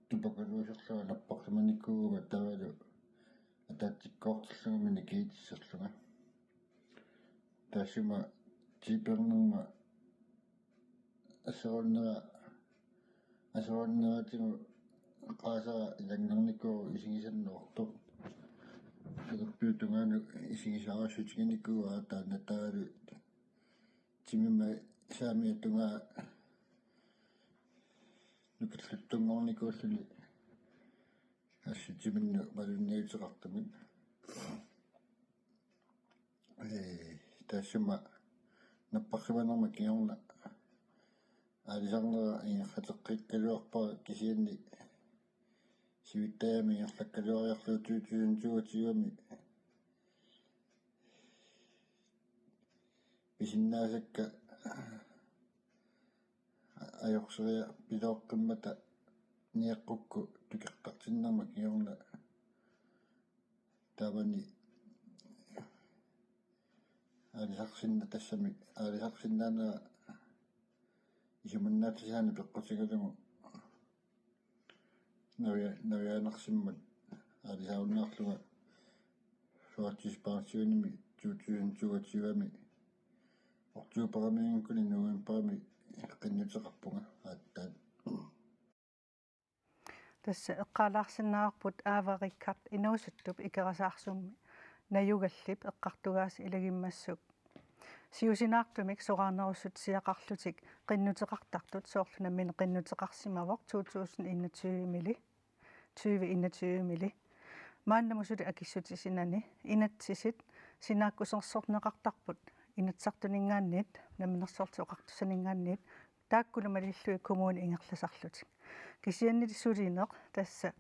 tupakkaluuserlunga napparsimanikuuvunga taavalu ataatsikkoortillunga minikitsisserlunga. Taassuma tiipernerma aserornera-, aserorneratigut qaasara ilanngernikuuvoq isigisannuartoq. Silerpiup tungaanut isigisaarussutiginikuuara taanna taavalu timima saamiata tungaa nukilluttunngornikuulluni assutiminnut malunniuteqartumik. Ee, taassuma napparsimanerma kingorna aalisarnera ingerlateqqikkaluarpara, kisianni sivitsaagami ingerlakkaluariarlugu to tusind toogtyve-mi pisinnaasakka ajorseriarpilooqqimmata niaqqukku tukeqqartinnerma kingorna taamani aalisarsinna-, tassami aalisarsinnaanera isumannaatsisaani peqqutigalugu navia-, navianarsimmat aalisaarunnaarlunga førtidspensionimi to tusind toogtyve-mi oktoberimiinngakkuni novemberimi qinnuteqarpunga aatsaat. Tassa eqqaalaasinnaarput Aava Rikard inuusuttup Ikerasaarsummik najugallip eqqartugaasa ilagimmassuk. Siusinaartumik soraarnerussutisiaqarlutik qinnuteqartartut soorlu nammineq qinnuteqarsimavoq to tusind enogtyve-mili, tyve enogtyve-mili. Maannamut suli akissutisinani inatsisit sinaakkusersorneqartarput Inatsisartuninngaanniit, Namminersorlutik Oqartussaninngaanniit, taakkulu malillugit kommunit ingerlasarlutik. Kisiannili sulineq tassa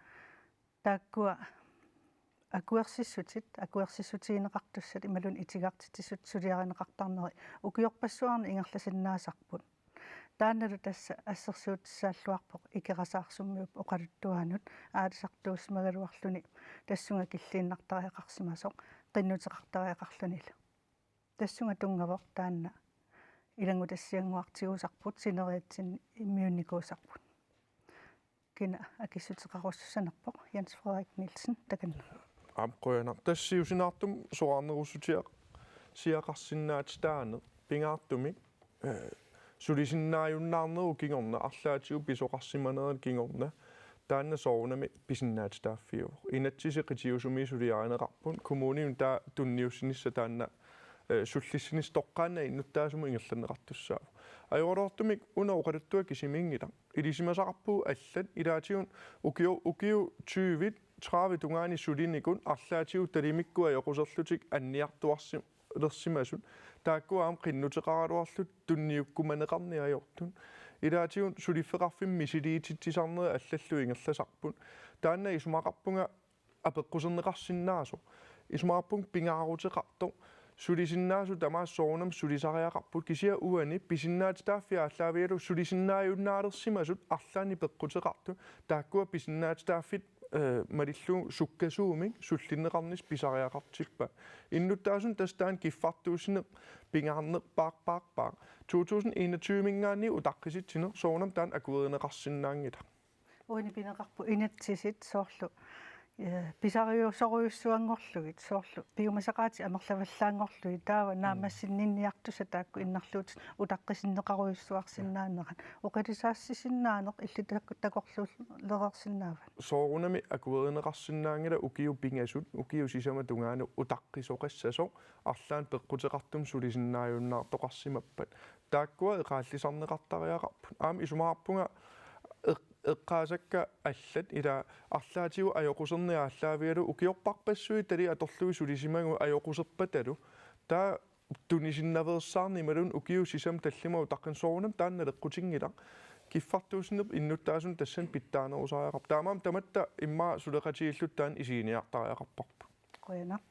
taakkua akuersissutit, akuersissutigineqartussat imaluunniit itigartitsisut suliarineqartarneri ukiorpassuarni ingerlasinnaasarput. Taannalu tassa assersuutissaalluarpoq Ikerasaarsummiup oqaluttuaanut aalisartuussimagaluarluni tassunga killiinnartariaqarsimasoq qinnuteqartariaqarlunilu. Tassunga tunngavoq taanna ilanngutassiannguartiguusarput, sineriatsinni immiunnikuusarput. Kina akissuteqarussussanerpoq? Jens Frederik Nielsen, takanna. Aap, qujanaq. Tassa siusinaartumik soraarnerussutiaq-, siaqarsinnaatitaaneq pingaartumik, eh, sulisinnaajunnaarnerup kingorna, arlaatigut pisoqarsimanerata kingorna, taanna soorunami pisinnaatitaaffiuvoq. Inatsisit qitiusumi suliarineqarput, kommunimi taava tunniussinissaq taanna, eh, sullissinissaq toqqaannaq innuttaasumut ingerlanneqartussaavoq. Ajoraluartumik una oqaluttuaq kisimiinngilaq. Ilisimasaqarpugut allat, ilaatigut ukio-, ukiut tyvit, tredivit tungaanut sulinikut arlaatigut talimikkut ajoquserlutik anniartuarsi-, lersimasut, taakkua aamma qinnuteqaraluarlutik tunniukkumaneqarneq ajortut. Ilaatigut suliffeqarfimmik misiliititsisarnerit allallu ingerlasarput. Taanna isumaqarpunga apeqquserneqarsinnaasoq. Isumaqarpunga pingaaruteqartoq. Sulisinnaasut tamaasa soorunami sulisariaqarput. Kisianni uani pisinnaatitaaffii aallaavigalugu sulisinnaajunnaarsimasut arlaannik peqquteqartut. Taakkua pisinnaatitaaffik eh, malillugu sukkasuumik sullinneqarnissaq pisariaqartippaat. Innuttaasunik tassa taanna kiffartuussineq pingaarnerpaarpaarpaaq. To tusind enogtyve-minngaanniit utaqqisitsineq soorunami taanna akuerineqarsinnaanngilaq. Uani pineqarpoq inatsisit soorlu, eh, pisariusorujussuanngorlugit, soorlu piumasaqaatit amerlavallaanngorlugit, taava naammassinninniartussat taakku innarluutit utaqqisinneqarujussuarsinnaanerat. Oqilisaassisinnaaneq illit tak-, takorluulereersinnaavat? Soorunami akuerineqarsinnaanngilaq ukiut pingasut, ukiut sisamat tungaanut utaqqisoqassasoq, arlaannik peqquteqartumik sulisinnaajunnaartoqarsimappat. Taakkua eqaallisarneqartariaqarput. Aamma isumaqarpunga eq-, eqqaasakka allat, ila arlaatigut ajoquserneq aallaavigalugu ukiorparpassuit talit atorlugit sulisimaguit ajoquserpatalu. Taava tunisinnaveersaarneq imaluunniit ukiut sisamat tallimat utaqqineq soorunami taanna naleqqutinngilaq. Kiffartuussineq innuttaasunut tassani pitsaanerusariaqarpoq. Taamaammat tamatta immaqa suleqatigiilluta taanna isiginiartariaqarparput. Qujanaq.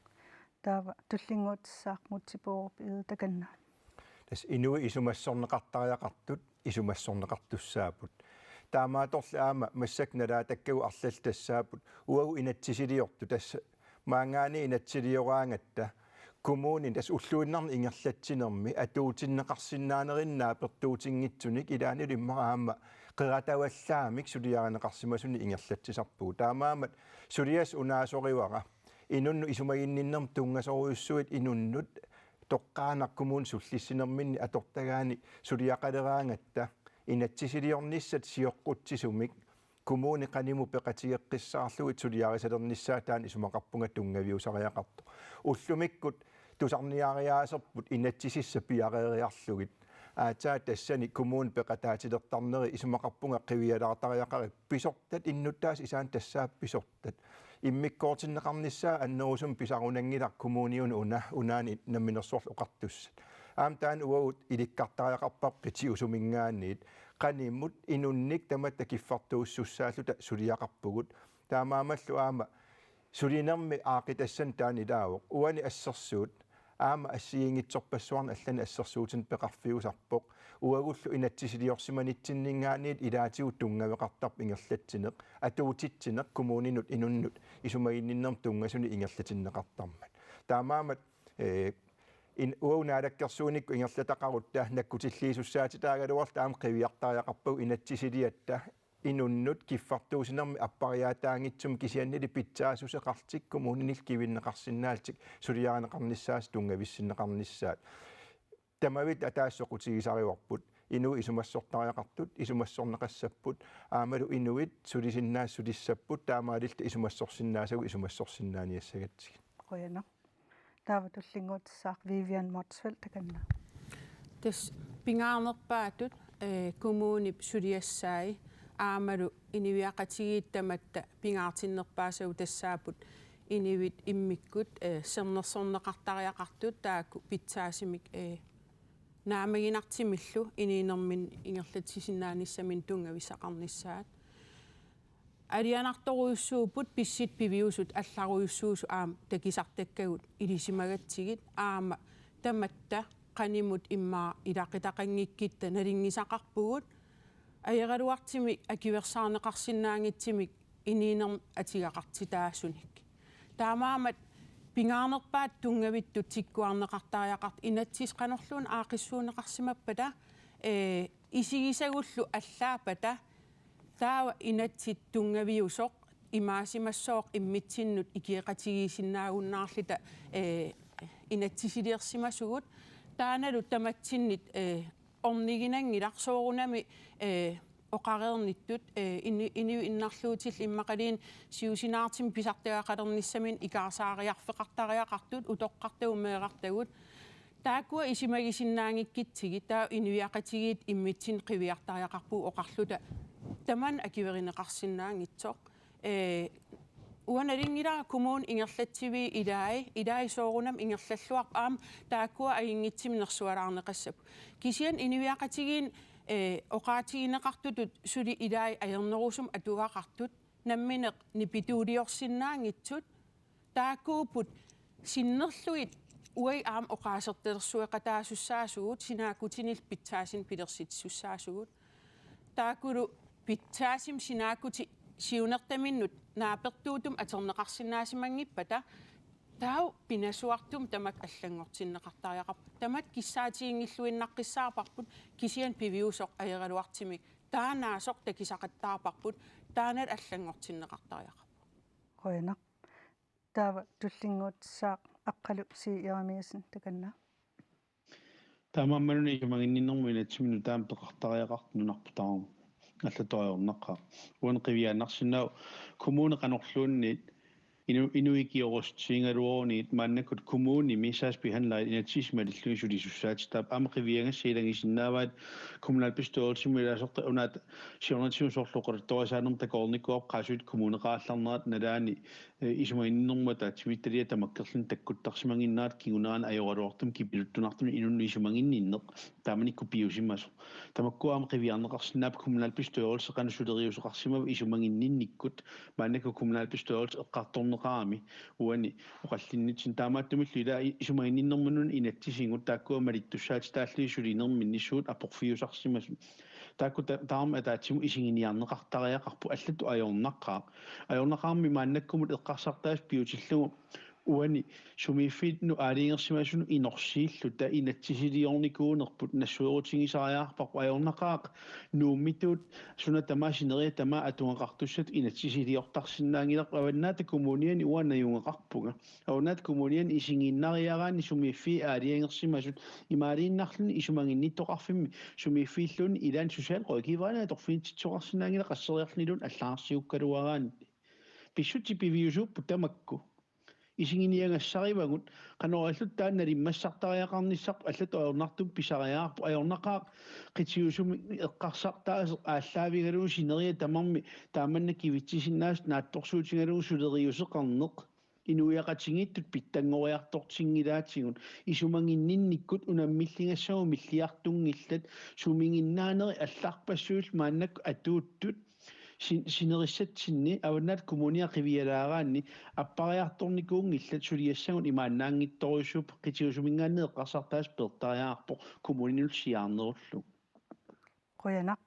Taava tullinnguutissaaq Múte Bourup Egede, takanna. Tassa inuit isumassorneqartariaqartut isumassorneqartussaapput. Taamaattorli aamma massakkut nalaatakkagut arlallit tassaapput uagut inatsisiliortut, tassa maanngaanniit inatsisilioraangatta kommunini tassa ulluinnarni ingerlatsinermi atuutinneqarsinnaanerinnaat naapertuutinngitsunik ilaannilu immaqa aamma qeratavallaamik suliarineqarsimasunik ingerlatsisarpugut. Taamaammat suliassaq unaasorivara inunnut isumaginninnermut tunngasorujussuit inunnut toqqaannaq kommunip sullissinerminni atortagaani suliaqaleraangatta inatsisiliornissat sioqqutsisumik kommuni qanimut peqatigeqqissaarlugit suliarisalernissaa taanna isumaqarpunga tunngaviusariaqartoq. Ullumikkut tusarniariaaserput inatsisissaq piareeriarlugit. Aatsaat tassani kommuni peqataatilertarneri isumaqarpunga qivialaartariaqarit pisortat innuttaasut isaanni tassaavoq pisortat. Immikkoortinneqarnissaa annerusumik pisarunanngilaq kommuniunut una unaani Namminersorlutik Oqartussat. Aamma taanna uagut ilikkartariaqarparput qitiusuminngaanniit qanimut inunnik tamatta kiffartuussussaalluta suliaqarpugut. Taamaammallu aamma sulinermi aaqqitassani taanna ilaavoq. Uani assersuut aamma assigiinngitsorpassuarnik allanik assersuutinik peqarfiusarpoq. Uagullu inatsisiliorsimanitsinninngaanniit ilaatigut tunngaveqartarpoq ingerlatsineq, atuutitsineq kommuninut inunnut isumaginninnermut tunngasunik ingerlatinneqartarmat. Taamaammat, ee, in-, uagut naalakkersuinikkut ingerlataqarutta nakkutilliisussaatitaagaluarluta aamma qiviartariaqarpagut inatsisiliatta inunnut kiffartuussinermi appariaataanngitsumik kisiannili pitsaassuseqarlutik kommuninillu kivinneqarsinnaallutik suliarineqarnissaat tunngavissinneqarnissaat. Tamavitta ataaseq soqutigisarivarput. Inuit isumassortariaqartut isumassorneqassapput, aammalu inuit sulisinnaasut sulissapput, taamaalilluta isumassorsinnaasagut isumassorsinnaaniassagatsigit. Qujanaq. Taava tullinnguutissaaq Vivian Motzfeldt takanna. Tassa pingaarnerpaatut, ee, kommunip suliassai aammalu inuiaqatigiit tamatta pingaartinnerpaasagut tassaapput inuit immikkut, ee, sermersorneqartariaqartut taakku pitsaasumik, ee, naammaginartumillu inuunerminni ingerlatsisinnaanissaminnik tunngavissaqarnissaat. Alianartorujussuupput pissutsit piviusut allarujussuusut aamma takisartakkagut ilisimagatsigit aamma tamatta qanimut immaqa ilaqutaqanngikkutta nalunngisaqarpugut ajoraluartumik akuersaarneqarsinnaanngitsumik inuunermut atugaqartitaasunik. Taamaammat pingaarnerpaatut tunngavittut tikkuarneqartariaqartut inatsisit qanorluunniit aaqqissuunneqarsimappata, ee, isigisagullu allaappata taava inatsit tunngaviusoq imaasimassooq immitsinnut ikioqatigiissinnaagunnaarluta, ee, inatsisiliorsimasugut taannalu tamatsinnut, ee, orniginanngilaq soorunami, ee, oqareernittut, ee, ini-, inuit innarluutillu immaqaluunniit siusinaartumik pisartagaqalernissaminnik ikaarsaariarfeqartariaqartut utoqqartagut meerartagut. Taakkua isumagisinnaanngikkutsigit taava inuiaqatigiit immitsinnut qiviartariaqarpugut oqarluta tamanna akuerineqarsinnaanngitsoq. Ee, uanga nalunngilara kommunit ingerlatsivii ilai, ilai soorunami ingerlalluarput aamma taakkua ajunngitsumik nersualaarneqassapput. Kisianni inuiaqatigiinni, ee, oqaatigineqartutut suli ilai ajornerusumik atugaqartut, nammineq nipituuliorsinnaanngitsut, taakkuupput sinnerlugit uagut aamma oqaasertalersueqataasussaasugut sinaakkutinillu pitsaasunik pilersitsissussaasugut. Taakkulu pitsaasumik sinaakkutit siunertaminnut naapertuuttumik atorneqarsinnaasimanngippakkit taava pinasuartumik tamakku allanngortinneqartariaqarput. Tamatta kissaatiginngilluinnaqqissaarparput kisianni piviusoq ajoraluartumik taannaasoq takusaqattaarparput taanna allanngortinneqartariaqarpoq. Qujanaq. Taava tullinnguutissaaq Aqqalu C. Jeremiassen takanna. Taamaammalluunniit isumaginninnermut inatsisiminnut taama peqartariaqartoq nunarput tamarmi allatut ajornaqaaq. Uani qiviaannarsinnaavoq kommuni qanorluunniit inu-, inuit ikiorussutiginiarluaruniit maannakkut kommunimi sagsbehandlerit inatsisissat malillugit sulisussaatitaapput aamma qiviagassat ilagisinnaavaat kommunalbestyrelsimi ilaasortat unaata siornatigut soorlu oqaluttuarisaanermut takoreernikuuarput qaasuit kommuneqarallarnerat nalaani, ee, isumaginninnermut ataatsimiititaliat tamakkerlutik takkuttarsimaginnarat kingunerani ajoraluartumik kipiluttunartumik inunnut isumaginninneq taamanikkut piusimasoq. Tamakkua aamma qiviarneqarsinnaapput kommunalbestyrelse qanoq suleriuseqarsimava isumaginninnikkut maannakkut kommunalbestyrelse eqqartorneqarami uani oqallinnitsinni taamaattumillu ilaa i-, isumaginninnermut una inatsisigut taakkua malittussaatitaallugit sulinerminni suut aporfiusarsimasut. Taakku ta-, tamarmik ataatsimut isiginiarneqartariaqarput allatut ajornaqaaq. Ajornaqaarmi maannakkumut eqqarsartaaseq piutillugu uani sumiiffinnut aalajangersimasunut inorsiilluta inatsisiliornikuunerput nassuerutigisariaqarparput ajornaqaaq Nuummitut suna tamaat sineriak tamaat atugaqartussatut inatsisiliortarsinnaanngilarput Avannaata Kommuniani uanga najugaqarpunga. Avannaata Kommuniani isigiinnariaraanni sumiiffiit aalajangersimasut imaaliinnarluni isumaginnittoqarfimmi sumiiffiilluunniit ilaanni socialrådgiverinik atorfinitsisoqarsinnaanngilaq qasseriarluniluunniit allagarsigukkaluaraanni. Pissutsit piviusuupput tamakku. isiginiagassarivagut, qanoq ililluta taanna nalimmassartariaqarnissarput allatut ajornartumik pisariaqarpoq. Ajornaqaaq qitiusumik eqqarsartaaseq aallaavigalugu sineriak tamarmik taamannak kivitsisinnaasoq naatsorsuutigalugu suleriuseqarneq. Inuiaqatigiittut pitsanngoriartortinngilaatigut, isumaginninnikkut unammilligassagut milliartunngillat, sumiginnaanerit allarpassuillu maannakkut atuuttut sin-, sinerissatsinni Avannaata Kommunia qivialaaraanni appariartornikuunngillat, suliassagut imaannaanngitsorujussuupput. Qitiusuminngaanniit eqqarsartaaseq peertariaqarpoq kommuninut siaarnerullugu. Qujanaq.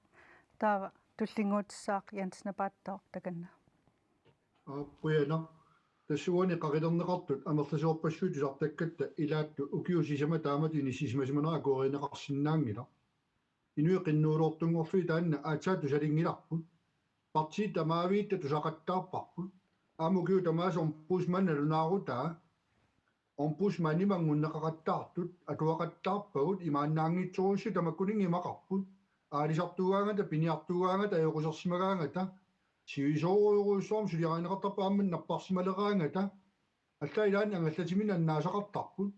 Taava tullinnguutissaaq Jens Napaattooq, takanna. Aap, qujanaq. Tassa uani qaqilerneqartut amerlasoorpassuit tusartakkatta ilaattut ukiut sisamat taamatut inissisimasimanera akuerineqarsinnaanngilaq. Inuit qinnuiloortunngorlugit taanna aatsaat tusalinngilarput. Partiit tamaavitta tusaqattaarparput. Aamma ukiut tamaasa ombudsmani nalunaarutaa. Ombudsmanimut anngunneqaqattaartut atuaqattaarpagut, imaannaanngitsorujussuit tamakkuninnga imaqarput. Aalisartuugaangata, piniartuugaangata, ajoqusersimagaangata, sivisoorujorujussuarmik suliarineqartarput aamma napparsimaleraangata. Allaat ilaanni angallatiminnik annaasaqartarput.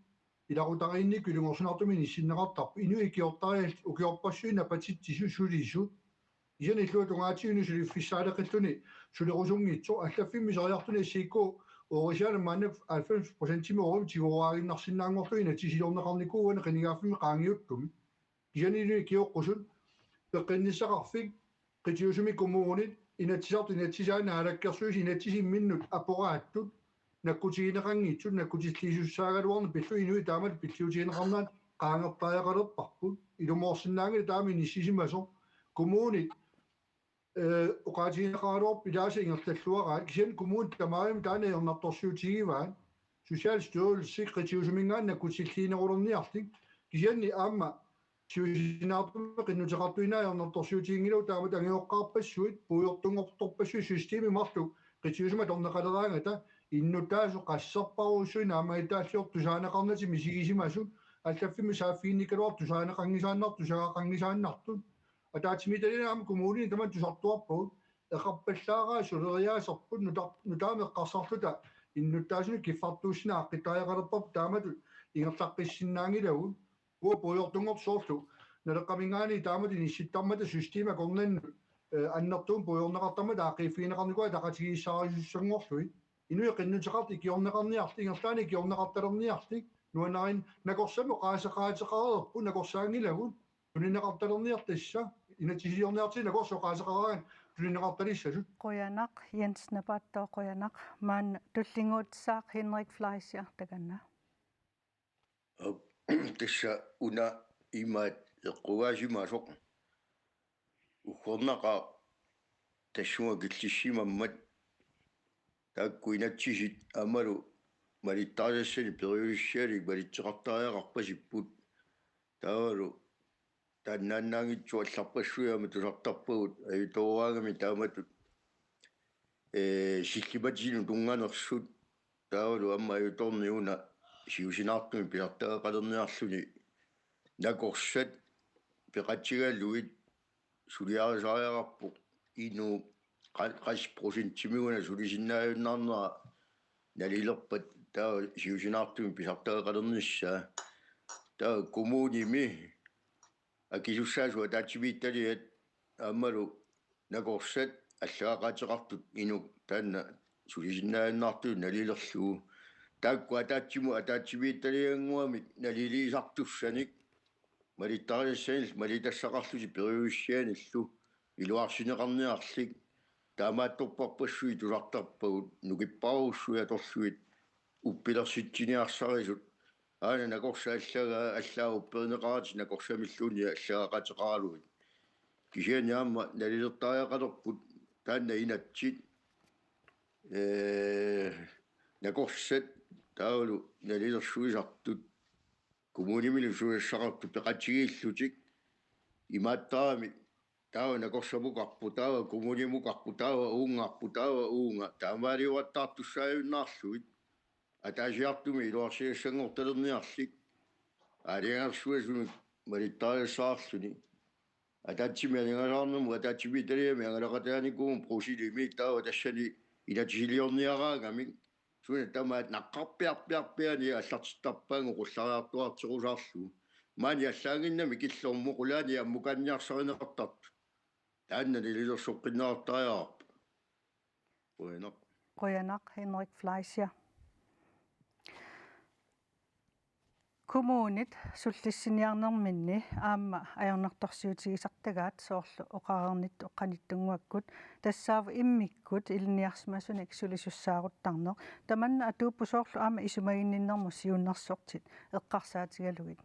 Ilaqutariinnikkut ilungersunartumik inissinneqartarput. Inuit ikiortariallit ukiorpassuit napatitsisut sulisut. Kisianni illuatungaatigut suliffissaaleqilluni sulerusunngitsoq, allaffimmi miseriartuni S I K Oorisianut maanna halvfems procentimik oorumik tigoraaginnarsinnaanngorlugu inatsisiliorneqarnikuuvoq uani qinigaaffimmi qaangiuttumi. Kisianni inuit ikioqqusut, peqqinnissaqarfik, qitiusumik kommunit, Inatsisartut, inatsisaat, naalakkersuisut, inatsisimminnut aporaattut, nakkutigineqanngitsut, nakkutilliisussaagaluarneq pillugit inuit taamatut pilliutigineqarnerat qaangertariaqalerparput. Ilumoorsinnaanngilaq taama inissisimasoq. Kommunit, eh, oqaatigineqaraluarput ilaasa ingerlalluaraat, kisianni kommunit tamarmik taanna ajornartorsiutigivaat. Socialstyrelsi qitiusuminngaanniit nakkutilliinerulerniarlik, kisianni aamma siusinaartumik qinnuteqartuinnaat ajornartorsiutiginngilagut taamatut angajoqqaarpassuit, puigortunngortorpassuit systemi marluk qitiusumik atorneqaleraangata, innuttaasut qasserparujussuit naammagittaalliortut tusaaneqarnatik misigisimasut, allaffimmi saaffiginnikkaluartut tusaaneqanngisaannartut, tusagaqanngisaannartut. Ataatsimiititaliami aamma kommunini tamanna tusartuarpagut, eqarpallaaraat suleriaaserput nuta-, nutaamik eqqarsarluta innuttaasunut kiffartuussineq aaqqittariaqalerparput taamatut ingerlaqqissinnaanngilagut. Uagut puigortunngortut soorlu Naleqqaminngaanniit taamatut inissittarmata systemi akornannut, eh, annertuumik puigorneqartarmata aaqqiiffigineqarnikuuaat ataqatigiissaarisussanngorlugit. Inuit qinnuteqartut ikiorneqarniarlik, ingerlaannaq ikiorneqartalerniarlik, nuannarigukku nakorsamik oqaaseqaateqareerput, nakorsaanngilagut, tunineqartalerniartut tassa, inatsisiliorniartigit nakorsat oqaaseqaraangat tunineqartalissasut. Qujanaq, Jens Napaattooq, qujanaq. Maanna tullinnguutissaaq Henrik Fleischer, takanna. Aap, tassa una imaat eqqugaasimasoq. Uggornaqaaq tassunga killissimammat, taakku inatsisit aammalu malittarisassani periusissianik malitseqartariaqarpasipput. Taavalu taannaannaanngitsoq allarpassuit aamma tusartarpagut ajutooraangami taamatut, ee, sillimatinnut tunnganersut, taavalu aamma ajutoorneq una siusinaartumik pisartagaqalerniarluni. Nakorsat peqatigalugit suliarisariaqarpoq inuk qa-, qassit procentimik una sulisinnaajunnaarnera nalilerpat, taava siusinaartumik pisartagaqalernissaa. Taava kommunimi akisussaasut ataatsimiititaliat aammalu nakorsat allagaqaateqartut inuk taanna sulisinnaajunnaartutut nalilerlugu. Taakku ataatsimut ataatsimiititaliannguamik naliliisartussanik malittarisassanillu malitassaqarlutik periusissianillu iluarsineqarniarlik. Taamaattorparpassuit tusartarpagut nukipparujussuit atorlugit uppilersitsiniarsarisut. Aana nakorsat allagaa, allaat upperineqaratik nakorsamilluunniit allagaqaateqaralugit. Kisianni aamma nalilertariaqalerput taanna inatsit, ee, nakorsat taavalu nalilersuisartut kommunimilu susassaqartut peqatigiillutik imaattarami, taava nakorsamukarpoq, taava kommunimukarpoq, taava uungarpoq, taava uunga, taamaaliuattaartussaajunnaarlugit, ataasiartumik iluarsigassanngortalerniarlik, aalajangersuisunut malittarisassarluni. Ataatsimik aningaasaqarnermut ataatsimiititaliami angalaqataanikuummat Bruxellesimit, taava tassani inatsisiliorniaraangamik Suna tamaat naqqarpiarpiarpiani aallartittarpaannga qullariartuarterusarlugu. Maani allaannginnami killormut qulaani ammukanniarsarineqartartut. Taanna nalilersoqqinnaartariaqarpoq. Qujanaq. Qujanaq, Henrik Fleischer. Kommunit sullissiniarnerminni aamma ajornartorsiutigisartagaat soorlu oqareernittut qanittunnguakkut tassaavoq immikkut ilinniarsimasunik sulisussaaruttarneq. Tamanna atuuppoq soorlu aamma isumaginninnermut siunnersortit eqqarsaatigalugit.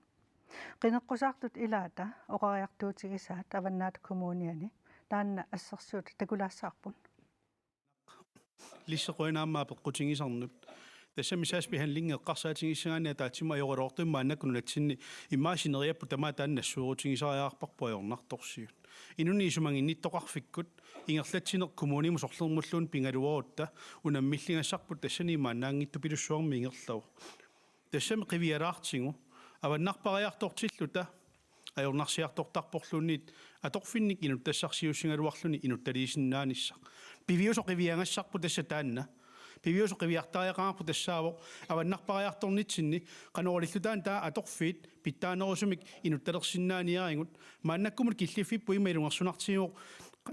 Qineqqusaartut ilaata oqariartuutigisaat Avannaata Kommuniani. Taanna assersuut takulaassavarput. Lisse, qujanaq aamma apeqqutigisannut. Tassami sagsbehandling eqqarsaatigissagaanni ataatsimut ajoraluartumik maannakkut nunatsinni immaqa sineriapput tamaat taanna nassuerutigisariaqarparput ajornartorsiut. Inunnik isumaginnittoqarfikkut ingerlatsineq kommunimut sorlermulluunniit pigaluarutta unammilligassarput tassani maannaanngitsupilussuarmik ingerlavoq. Tassami qivialaartigu avannarpariartortilluta ajornarsiartortarporluunniit atorfinnik inuttassarsiussigaluarluni inuttaliisinnaanissaq. Piviusoq qiviagassarput tassa taanna. Piviusoq qiviartariaqarparput tassaavoq avannarpariartornitsinni qanoq ililluta taava atorfiit pitsaanerusumik inuttalersinnaaniarigut. Maannakkumut killiffipput ima ilungersunartigivoq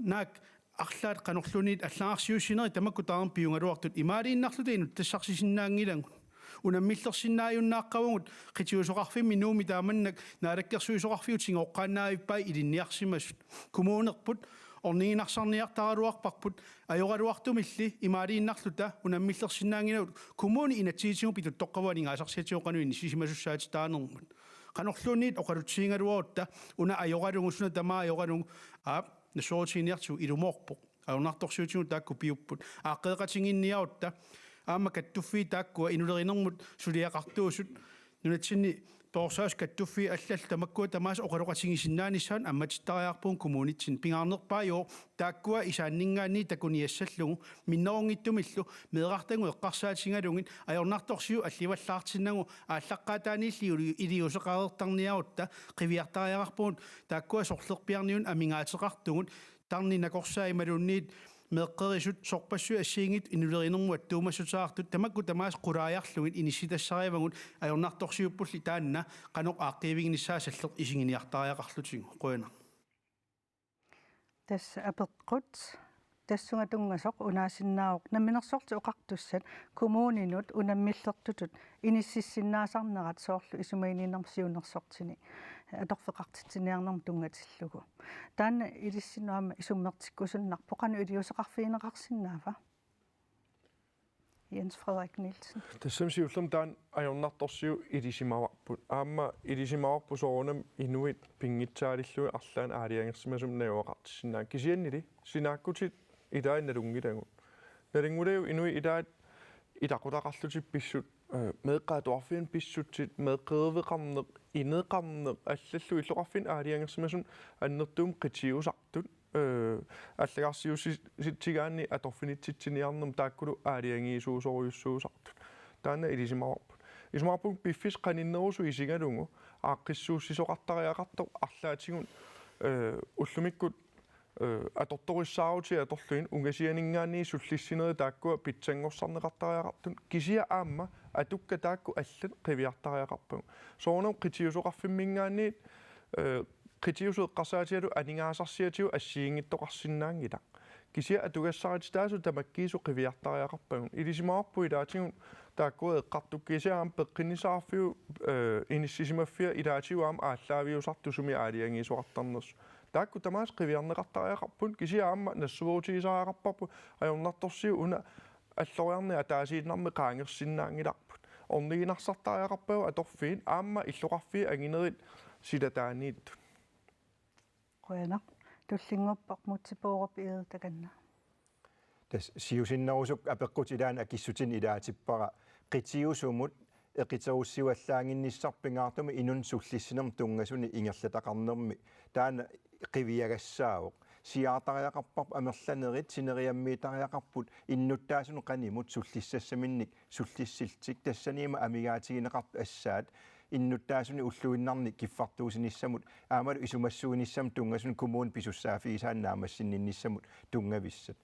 naak arlaat qanorluunniit allagarsiuussinerit tamakku tamarmik piugaluartut imaaliinnarluta inuttassarsisinnaanngilagut. Unammillersinnaajunnaaqqavagut qitiusoqarfimmi Nuummi taamannak naalakkersuisoqarfiup tigooqqaannaavippai ilinniarsimasut. Kommunerput orniginarsarniartaraluarparput ajoraluartumilli imaaliinnarluta unammillersinnaanngilagut kommuni inatsisitigut pituttoqqavoq aningaasarsiatigut qanoq inissisimasussaatitaanermut. Qanorluunniit oqalutsigigaluarutta una ajoralugu suna tamaat ajoralugu aap nassuerutiginiartigu ilumoorpoq. Ajornartorsiutigut taakku piupput. Aaqqeeqatigiinniarutta aamma kattuffiit taakkua inulerinermut suliaqartuusut nunatsinni perorsaasoq kattuffiit allallu tamakkua tamaasa oqaloqatigisinnaanissaannut ammatittariaqarpugut kommunitsinni. Pingaarnerpaajuvoq taakkua isaanninngaanniit takuniassallugu minnerunngitsumillu meerartagut eqqarsaatigalugit ajornartorsiut allivallaartinnagu aallaqqaataaniilli ili-, iliuuseqareertarniarutta qiviartariaqarpugut taakkua sorlerpiarniunut amigaateqartugut tarnit nakorsaat imaluunniit meeqqerisut sorpassuit assigiinngitsut inulerinermut attuumassuteqartut tamakku tamaasa qulaajarlugit inissitassarivagut ajornartorsiuppulli taanna qanoq aaqqiiviginissaa salleq isiginiartariaqarlutigu. Qujanaq. Tassa apeqqut tassunga tunngasoq unaasinnaavoq Namminersorlutik Oqartussat kommuninut unammillertutut inississinnaasarnerat soorlu isumaginninnermut siunnersortinik atorfeqartitsiniarnermut tunngatillugu. Taanna ilissinnut aamma isummertikkusunnarpoq, qanoq iliuuseqarfigineqarsinnaava? Jens Frederik Nielsen. Tassami siullermik taanna ajornartorsiut ilisimavarput. Aamma ilisimavarput soorunami inuit pinngitsaalillugit arlaannik aalajangersimasumik najugaqartissinnaanngillat. Kisiannili sinaakkutit ilaat nalunngilagut. Nalunngilakka inuit ilaat ilaqutaqarlutik pissut, eh, meeqqat atuarfianni pissutsit, meeqqeriveqarneq, ineqarneq, allallu illoqarfinni aalajangersimasumik annertuumik qitiusartut, eh, allagarsiussitsigaanni atorfinitsitsiniarnermut taakkulu aalajangiisuusorujussuusartut. Taanna ilisimavarput. Isumaqarpunga piffissaq qaninnerusoq isigalugu aaqqissuussisoqartariaqartoq arlaatigut, eh, ullumikkut eh, atortorissaarutit atorlugit ungasianinngaanniit sullissinerit taakkua pitsanngorsarneqartariaqartut kisianni aamma atukkat taakku allat qiviartariaqarpagut. Soorunami qitiusoqarfimminngaanniit, eh, qitiusut eqqarsaatigalugit aningaasarsiatigut assigiinngitsoqarsinnaanngilaq. Kisianni atugassarititaasut tamakkiisumik qiviartariaqarpagut. Ilisimavarput ilaatigut taakkua eqqartukkut kisianni aamma peqqinnissaqarfiup, eh, inissisimaffia ilaatigut aamma aallaaviusartut sumi aalajangiisoqartarnersut. Taakku tamaasa qiviarneqartariaqarput kisianni aamma nassuerutigisariaqarparput ajornartorsiut una alloriarneq ataasiinnarmik qaangersinnaanngilarput. Orniginarsartariaqarpagut atorfiit aamma illoqarfiit anginerit silataaniittut. Qujanaq. Tullinnguuppoq Múte Bourup Egede takanna. Tassa siusinnerusukkut apeqqut ilaanni akissutinik ilaatippara qitiusumut eqiterussivallaannginnissaq pingaartumik inunnut sullissinermut tunngasunik ingerlataqarnermi taanna qiviagassaavoq. Siaartariaqarparput amerlanerit, sineriammiitariaqarput innuttaasunut qanimut sullissassaminnik sullissillutik, tassaniima amigaatigineqartut assaat innuttaasunik ulluinnarni kiffartuussinissamut aammalu isumassuinissamut tunngasunik kommunip pisussaaffigisaanut naammassinninnissamut tunngavissat.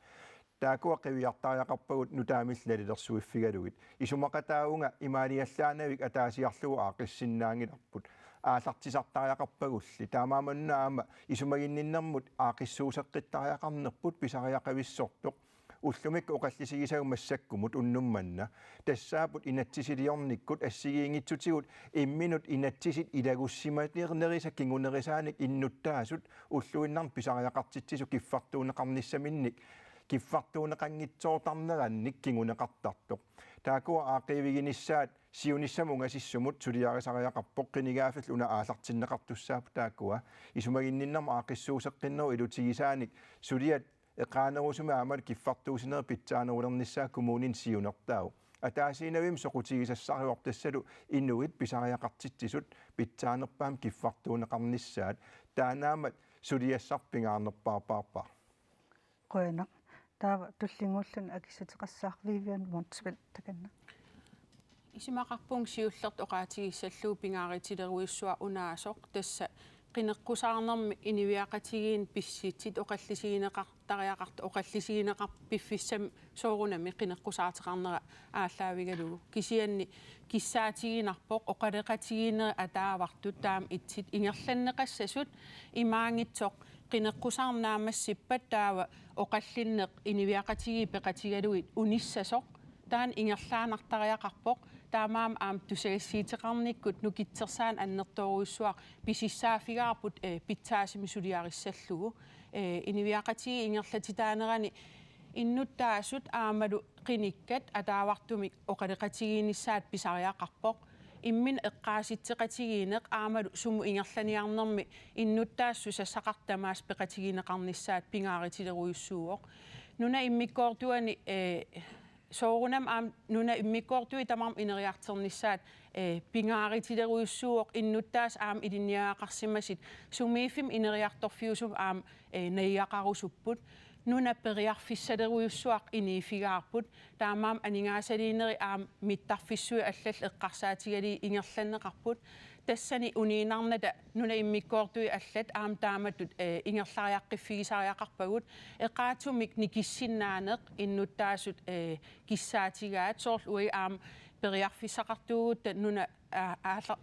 Taakkua qiviartariaqarpagut nutaamillu nalilersuiffigalugit. Isumaqataavunga imaaliallaannavik ataasiarlugu aaqqissinnaanngilarput. Aallartisartariaqarpagulli. Taamaammat una aamma isumaginninnermut aaqqissuusseqqittariaqarnerput pisariaqavissortoq. Ullumikkut oqallisigisagut massakkumut unnuk manna. Tassaapput inatsisiliornikkut assigiinngitsutigut imminut inatsisit ilagussimanerisa kingunerisaanik innuttaasut ulluinnarni pisariaqartitsisut kiffartuunneqarnissaminnik kiffartuunneqanngitsoortarnerannik kinguneqartartoq. Taakkua aaqqiiviginissaat siunissamut ungasissumut suliarisariaqarpoq, qinigaaffillu una aallartinneqartussaapput taakkua. Isumaginninnermut aaqqissuusseqqinnerup ilutigisaanik suliat eqaanerusumik aammalu kiffartuussinerit pitsaanerulernissaat kommunini siunertaavoq. Ataasiinnavimmi soqutigisassarivarput tassalu inuit pisariaqartitsisut pitsaanerpaamik kiffartuunneqarnissaat. Taannaammat suliassarput pingaarnerpaarpaarpaaq. Qujanaq. Taava tullinnguulluni akissuteqassaaq Vivian Motzfeldt takanna. Isumaqarpunga siullertut oqaatigissallugu pingaarutilerujussuaq unaasoq, tassa qineqqusaarnermi inuiaqatigiinni pissutsit oqallisigineqartariaqartut oqallisigineqarpoq piffissami soorunami qineqqusaartoqarnera aallaavigalugu. Kisianni kissaatiginarpoq oqaloqatigiinnerit ataavartut taama itsit ingerlanneqassasut, imaanngitsoq qineqqusaarneq naammassippat taava oqallinneq inuiaqatigiit peqatigalugit unissasoq, taanna ingerlaannartariaqarpoq. Taamaammat aamma tusagassiuuteqarnikkut nukittorsaaneq annertoorujussuaq pisussaaffigaarput, eh, pitsaasumik suliarissallugu. Eh, inuiaqatigiit ingerlatitaanerani innuttaasut aammalu qinikkat ataavartumik oqaloqatigiinnissaat pisariaqarpoq. Imminut eqqaasitseqatigiinneq aammalu sumut ingerlaniarnermi innuttaasut susassaqartut tamaasa peqatigineqarnissaat pingaarutilerujussuuvoq. Nunap immikkoortuani, eh, soorunami aamma nunap immikkoortui tamarmik ineriartornissaat, eh, pingaarutilerujussuuvoq, innuttaasut aamma ilinniagaqarsimasut sumiiffimmi ineriartorfiusumi aamma, eh, najugaqarusupput. Nuna periarfissalerujussuaq inuuffigaarput. Taamaammat aningaasaliinerit aamma mittarfissuit allallu eqqarsaatigalugit ingerlanneqarput. Tassani uniinnarnata nunap immikkoortui allat aamma taamatut, eh, ingerlariaqqiffigisariaqarpagut. Eqaatsumik nikissinnaaneq innuttaasut, eh, kissaatigaat, soorlu uagut aamma periarfissaqartuugutta nuna, aa, aalla-,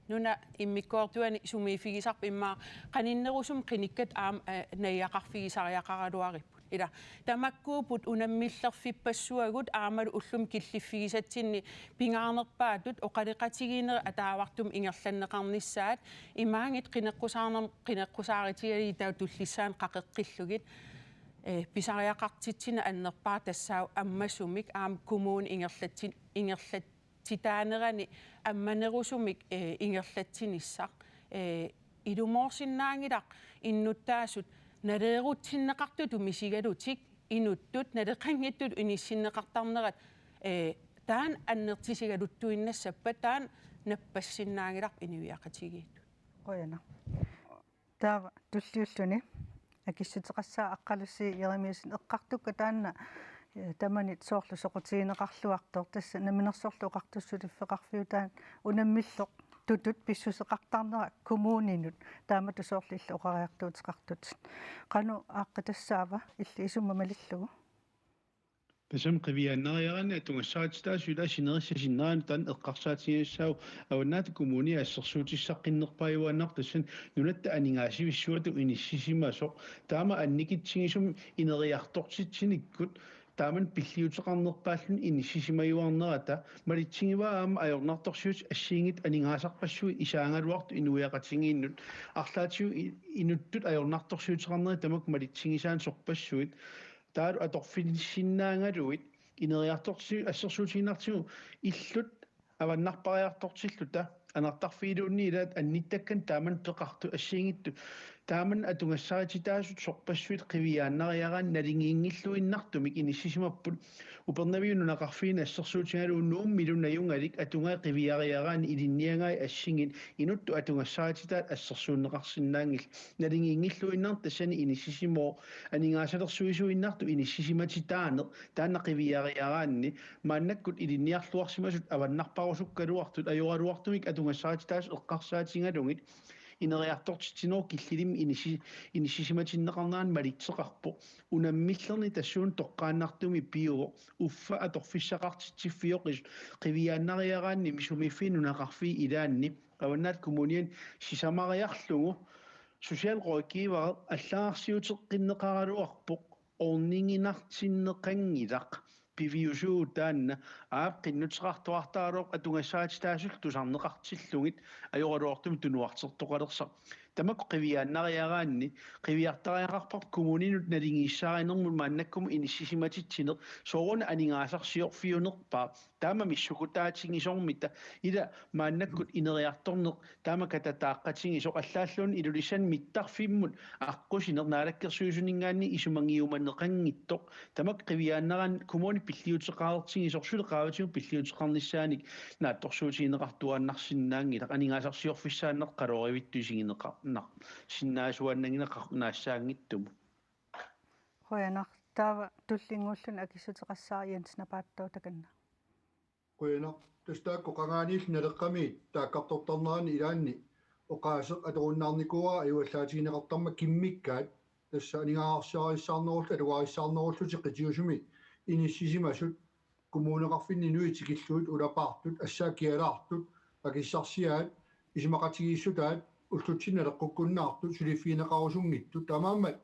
nunap immikkoortuani sumiiffigisarput immaqa qaninnerusumik qinikkat aamma, eh, najugaqarfigisariaqaraluaripput. Ila, tamakkuupput unammillerfippassuagut aammalu ullumi killiffigisatsinni pingaarnerpaatut oqaloqatigiinnerit ataavartumik ingerlanneqarnissaat, imaanngitsoq qineqqusaarnermut qineqqusaarutigalugit taava tullissaani qaqeqqillugit, eh, pisariaqartitsineq annerpaaq tassaavoq ammasumik aamma kommuni ingerlatsin-, ingerlatsitaanerani ammanerusumik, eh, ingerlatsinissaq. Eh, ilumoorsinnaanngilaq innuttaasut naleerutsinneqartutut misigalutik inuttut naleqanngitsutut inissinneqartarnerat, eh, taanna annertutigaluttuinnassappat taanna nappassinnaanngilarput inuiaqatigiittut. Qujanaq. Taava tulliulluni akissuteqassaaq Aqqalusi Jeremiassen, eqqartukka taanna, eh, tamanit soorlu soqutigineqarluartoq, tassa Namminersorlutik Oqartussat suliffeqarfiutaat unammillertutut pissuseqartarnera kommuninut taamatut soorlu illit oqariartuuteqartutit. Qanoq aaqqitassaava illit isummat malillugu? Tassami qiviaannariaraanni atugassarititaasut ila sinerissap sinnerani taanna eqqarsaatigisassaagut, Avannaata Kommunia assersuutissaqqinnerpaajuaannarpoq tassani nunatta aningaasivissuata inissisimasoq. Taama annikitsigisumik ineriartortitsinikkut taamani pilliuteqarnerpaalluni inissisimajuarnerata, malitsigivaa aamma ajornartorsiutit assigiinngitsut aningaasarpassuit isaagaluartut inuiaqatigiinnut, arlaatigut i-, inuttut ajornartorsiuteqarnerit tamakku malitsigisaanik sorpassuit. Taavalu atorfissinnaagaluit ineriartortigut assersuutigiinnartigu illut avannarpariartortilluta anartarfigiluunniit ilaat annittakkanik taamani peqartut assigiinngitsut. Taamani atugassarititaasut sorpassuit qiviaannariaraanni naligiinngilluinnartumik inissisimapput. Upernaviup nunaqarfiini assersuutigalugu Nuummilu najugalik atugai qiviariaraanni ilinniagai assigiit inuttut atugassarititaat assersuunneqarsinnaanngillat. Naligiinngilluinnartoq tassani inissisimavoq, aningaasalersuisuinnartoq inissisimatitaaneq taanna qiviariaraanni. Maannakkut ilinniarluarsimasut avannarparusukkaluartut ajoraluartumik atugassarititaasut eqqarsaatigalugit ineriartortitsinerup killilimmi inissi-, inissisimatinneqarnerani malitseqarpoq. Unammillerni tassuuna toqqaannartumik pivoq. Uffa atorfissaqartitsiffiusoq qiviaannariaraanni sumiiffiit nunaqarfiit ilaanni Avannaata Kommuniani sisamariarlugu socialrådgiverit allagarsiuteqqinneqaraluarpoq, orniginartinneqanngilaq, piviusuuvoq taanna, aap, qinnuteqartuartaraluarpoq atugassarititaasullu tusarneqartillugit ajoraluartumik tunuartertoqalersaq. Tamakku qiviaannariaraanni qiviartariaqarparput kommuninut naligiissaarinermut maannakkumut inissisimatitsineq, sooruna aningaasarsiorfiunerpaaq, taama missukutaatigisormita, ila maannakkut ineriartorneq taama katataaqqatigisoq, allaalluunniit Ilulissani mittarfimmut aqqusineq Naalakkersuisuninngaanniit isumagiumaneqanngitsoq, tamakku qiviaannaraanni kommuni pilliuteqareertigisoq suli qaavatigut pilliuteqarnissaanik naatsorsuutigineqartuaannarsinnaanngilaq, aningaasarsiorfissaanneq qalorivittoq isigineqarnarsinnaasuaannanngilaq naassaanngitsumut. Qujanaq. Taava tullinnguulluni akissuteqassaaq, Jens Napaattooq, takanna. Qujanaq. Tassa taakku qangaaniillu Naleqqamiit taakkartortarnerani ilaanni oqaaseq atorunnaarnikuuara ajuallaatigineqartarmat kimmikkaat, tassa aningaasarsiarissaarnerullutik, atugarissaarnerullutik qitiusumi inissisimasut, kommuneqarfinni inuit tikillugit ulapaartut, assaat kialaartut, akissarsiaat, isumaqatigiissutaat, ullutsinni naleqqukkunnaartut, suliffigineqarusunngitsut, taamaammat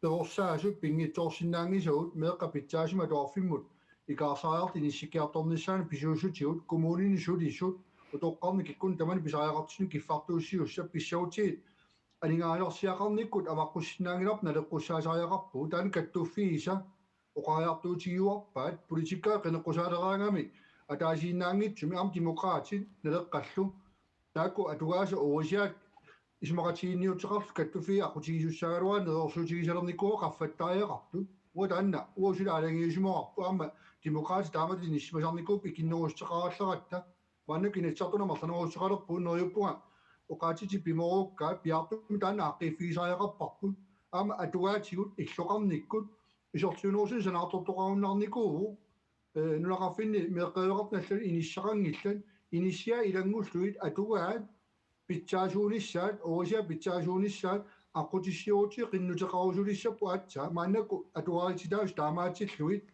perorsaasut pinngitsoorsinnaanngisagut, meeqqat pitsaasumik atuarfimmut ikaarsaariarlutik inissikkiartornissaannut pisuussutigut, kommunini sulisut, utoqqarni kikkunnit tamanit pisariaqartitsisunut kiffartuussiussat, pissagutsigit aningaasarsiaqarnikkut avaqqussinnaanngilarput naleqqussaasariaqarpugut, taanna kattuffiisa oqariartuutigiuarpaat, politikkerit qineqqusaaleraangamik ataasiinnaanngitsumik, aamma Demokraatit Naleqqallu taakku atugaasa orisiaat isumaqatigiinniuteqarlutik kattuffiit aqqutigisussaagaluaraanni neriorsuutigisalernikuuaat qaffattariaqartut. Uanga taanna, uanga suli aalajangiusimavarput, aamma Demokraatit taamatut inissisimasarnikuupput ikinnerussuteqarallaratta. Maannakkut Inatsisartuni amerlanerussuteqalerpugut, neriuppunga oqaatsitik pimoorukkaat, piaartumik taanna aaqqiiffigisariaqarparput. Aamma atugaatigut illoqarnikkut isorliunerusunik sanaartortoqarunnaarnikuuvoq, ee, nunaqarfinni meeqqeriveqartut allanut inissaqanngillat, inissiat ilanngullugit atugaat pitsaasuunissaat, orisiat pitsaasuunissaat, aqqutissiuutitigut qinnuteqarusulissapput aatsaat, maannakkut atugarititaasut taamaatsillugit,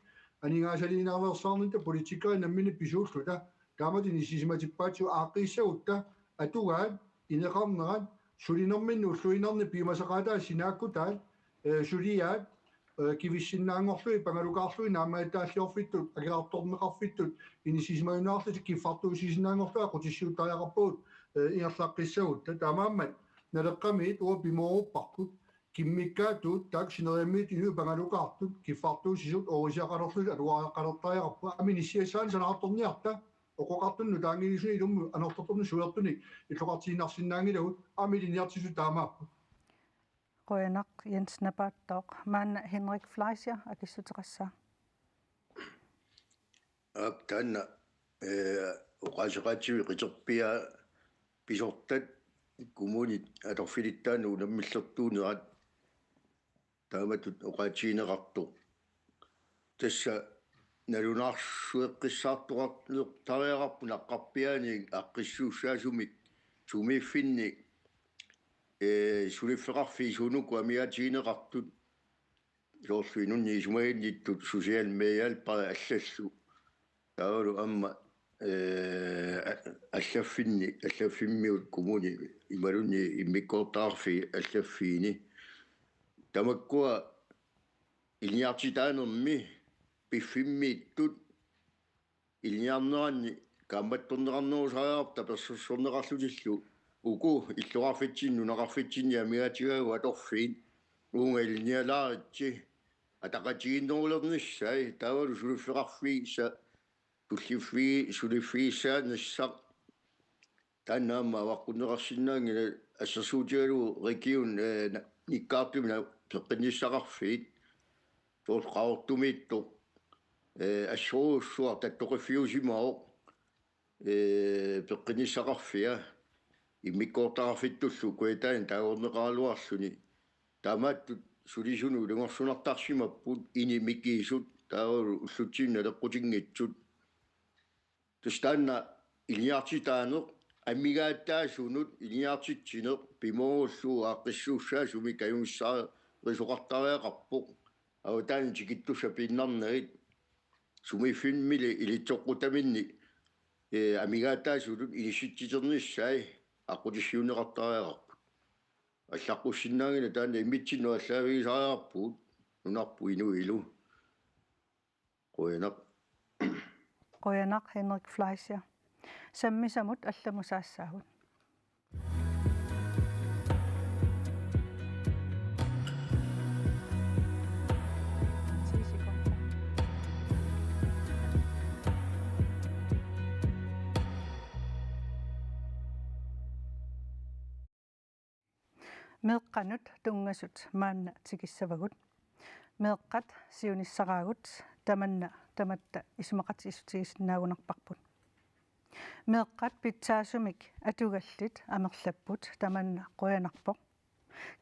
aningaasaliinersaarnitta politikkerit namminneq pisuulluta, taamatut inissisimatippaatsigut, aaqqiissagutta atugaat, ineqarnerat, sulinerminni ulluinnarni piumasaqaataat sinaakkutaat, ee, suliaat, ee, kivissinnaanngorlugit, pangalukaarlugit, naammagittaalliorfittut, akeqartorneqarfittut, inissisimajunnaarlutik kiffartuussisinnaanngorlugit aqqutissiuuttariaqarpagut, ee, ingerlaqqissagutta. Taamaammat Naleqqamiit uagut pimoorupparput, kimmikkaatut taakku sineriammiittut inuit pangalukaartut kiffartuussisut orisiaqalerlutik atuariaqqalertariaqarput, aamma inissiassaanik sanaartorniarta, oqoqartunut nutaanngilisuni ilummut anortortunut suertunik illoqartiinnarsinnaanngilagut, aamma ilinniartitsisut taamaapput. Qujanaq, Jens Napaattooq. Maanna Henrik Fleischer akissuteqassaaq. Aap, taanna, ee, oqaaseqaatigivit qiterpiaat pisortat kommunit atorfilittaannut unammillertuunerat taamatut oqaatigineqartoq. Tassa nalunaarsueqqissaartoqartariaqarput naqqarpiaaniit aaqqissuussaasumik sumiiffinni, ee, suliffeqarfiit suunuku amigaatigineqartut, soorlu inunnik isumaginnittut, sociale mediat, allallu. Taavalu aamma, ee, allaffinni, allaffimmiut kommuni imaluunniit immikkoortortaqarfiit allaffiini. Tamakkua ilinniartitaanermi piffimmiittut ilinniarneranni kaammattorneqarnerusariaqarput tapersersorneqarlutillu, uku illoqarfitsinni nunaqarfitsinni amigaatigaavut atorfiit, uunga ilinnialaaritsi, ataqatigiinnerulernissai, taavalu suliffeqarfiisa, suliffigi-, suliffigissaanissaq. Taanna aamma avaqqunneqarsinnaanngilaq, assersuutigalugu region, ee, na-, nikkaartumik na-, peqqinnissaqarfiit, soorlu Qaqortumiittoq, ee, assorujussuaq tattoqiffiusimavoq, ee, peqqinnissaqarfia, immikkoortortaqarfittullu Kujataani taagorneqaraluarluni. Taamaattut sulisunut ilungersunartarsimapput, ini mikiisut, taavalu ullutsinni naleqqutinngitsut. Tassa taanna ilinniartitaaneq amigaataasunut ilinniartitsineq pimoorullugu aaqqissuussaasumik kajumissaarisoqartariaqarpoq. Avataani tikittussat piinnarnerit sumiiffimmili ilitsoqqutaminni, ee, amigaataasunut inissitsiternissaat aqqutissiuunneqartariaqarput. Allaqqussinnaanngilaq taanna immitsinnut aallaavigisariaqarpugut nunarput inuilu. Qujanaq. Qujanaq Henrik Fleischer. Sammisamut allamut saassaagut. Meeqqanut tunngasut maanna tikissavagut. Meeqqat siunissaraagut tamanna tamatta isumaqatigiissutigisinnaagunarparput. Meeqqat pitsaasumik atugallit amerlapput, tamanna qujanarpoq.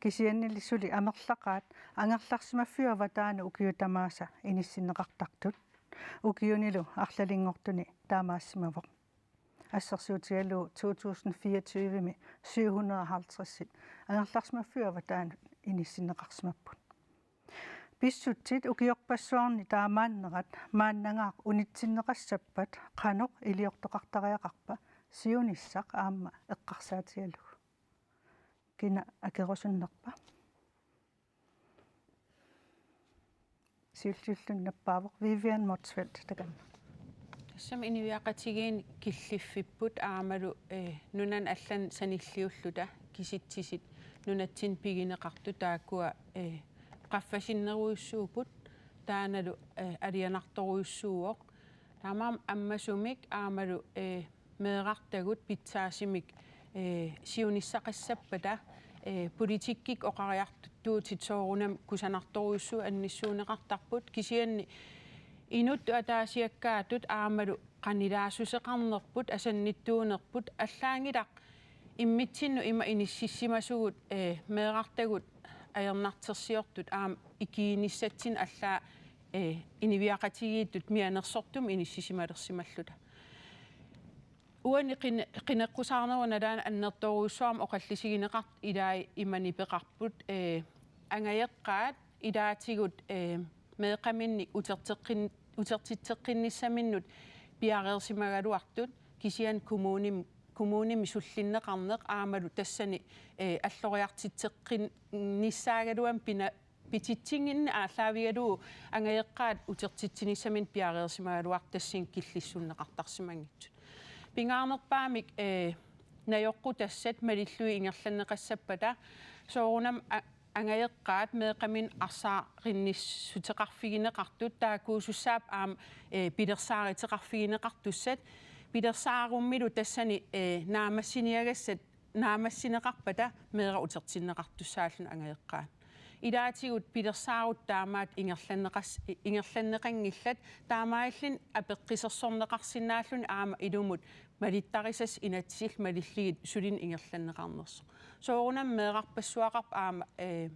Kisiannili suli amerlaqaat angerlarsimaffiup avataani ukiut tamaasa inissinneqartartut. Ukiunilu arlalinngortuni taamaassimavoq. Assersuutigalugu to tusind fireogtyve-mi syv hundrede og halvtreds angerlarsimaffiup avataanut inissinneqarsimapput. Pissutsit ukiorpassuarni taamaannerat maannagaaq unitsinneqassappat qanoq iliortoqartariaqarpa siunissaq aamma eqqarsaatigalugu? Kina akerusunnerpa? Siulliulluni nappaavoq Vivian Motzfeldt, takanna. Tassami inuiaqatigiinni killiffipput aammalu, eh, nunani allani sanilliulluta kisitsisit nunatsinni pigineqartut taakkua, eh, qaffasinnerujussuupput, taannalu, eh, alianartorujussuuvoq. Taamaammat ammasumik aammalu, eh, meerartagut pitsaasumik, eh, siunissaqassappata, eh, politikkikkut oqariartuutit soorunami kusanartorujussuit annissuunneqartarput, kisianni inuttut ataasiakkaatut aammalu qanilaassuseqarnerput asannittuunerput allaanngilaq immitsinnut ima inissisimasugut, eh, meerartagut ajornartorsiortut aamma ikiinnissatsinnik allaat, eh, inuiaqatigiittut mianersortumik inissisimalersimalluta. Uani qine-, qineqqusaarnerup nalaani annertoorujussuarmik oqallisigineqartut ilai ima nipeqarput, eh, angajoqqaat ilaatigut, eh, meeqqaminnik uterteqqin-, utertitseqqinnissaminnut piareersimagaluartut, kisianni kommunim-, kommunimi sullinneqarneq aammalu tassani, eh, alloriartitseqqinnissaagaluamik pina-, pititsinginneq aallaavigalugu angajoqqaat utertitsinissaminnut piareersimagaluartut tassani killissunneqartarsimanngitsut. Pingaarnerpaamik, eh, najoqqutassat malillugit ingerlanneqassappata soorunami a-, angajoqqaat meeqqaminnik arsaarinnissuteqarfigineqartut taakkuusussaapput aamma, eh, pilersaaruteqarfigineqartussat, pilersaarummilu tassani, eh, naammassiniagassat naammassineqarpata meeraq utertinneqartussaalluni angajoqqaanut. Ilaatigut pilersaarut taamaattut ingerlanneqas-, ingerlanneqanngillat, taamaalilluni apeqqusersorneqarsinnaalluni aamma ilumut malittarisassat inatsisillu malillugit sulineq ingerlanneqarnersoq. Soorunami meerarpassuaqarpoq aamma, eh,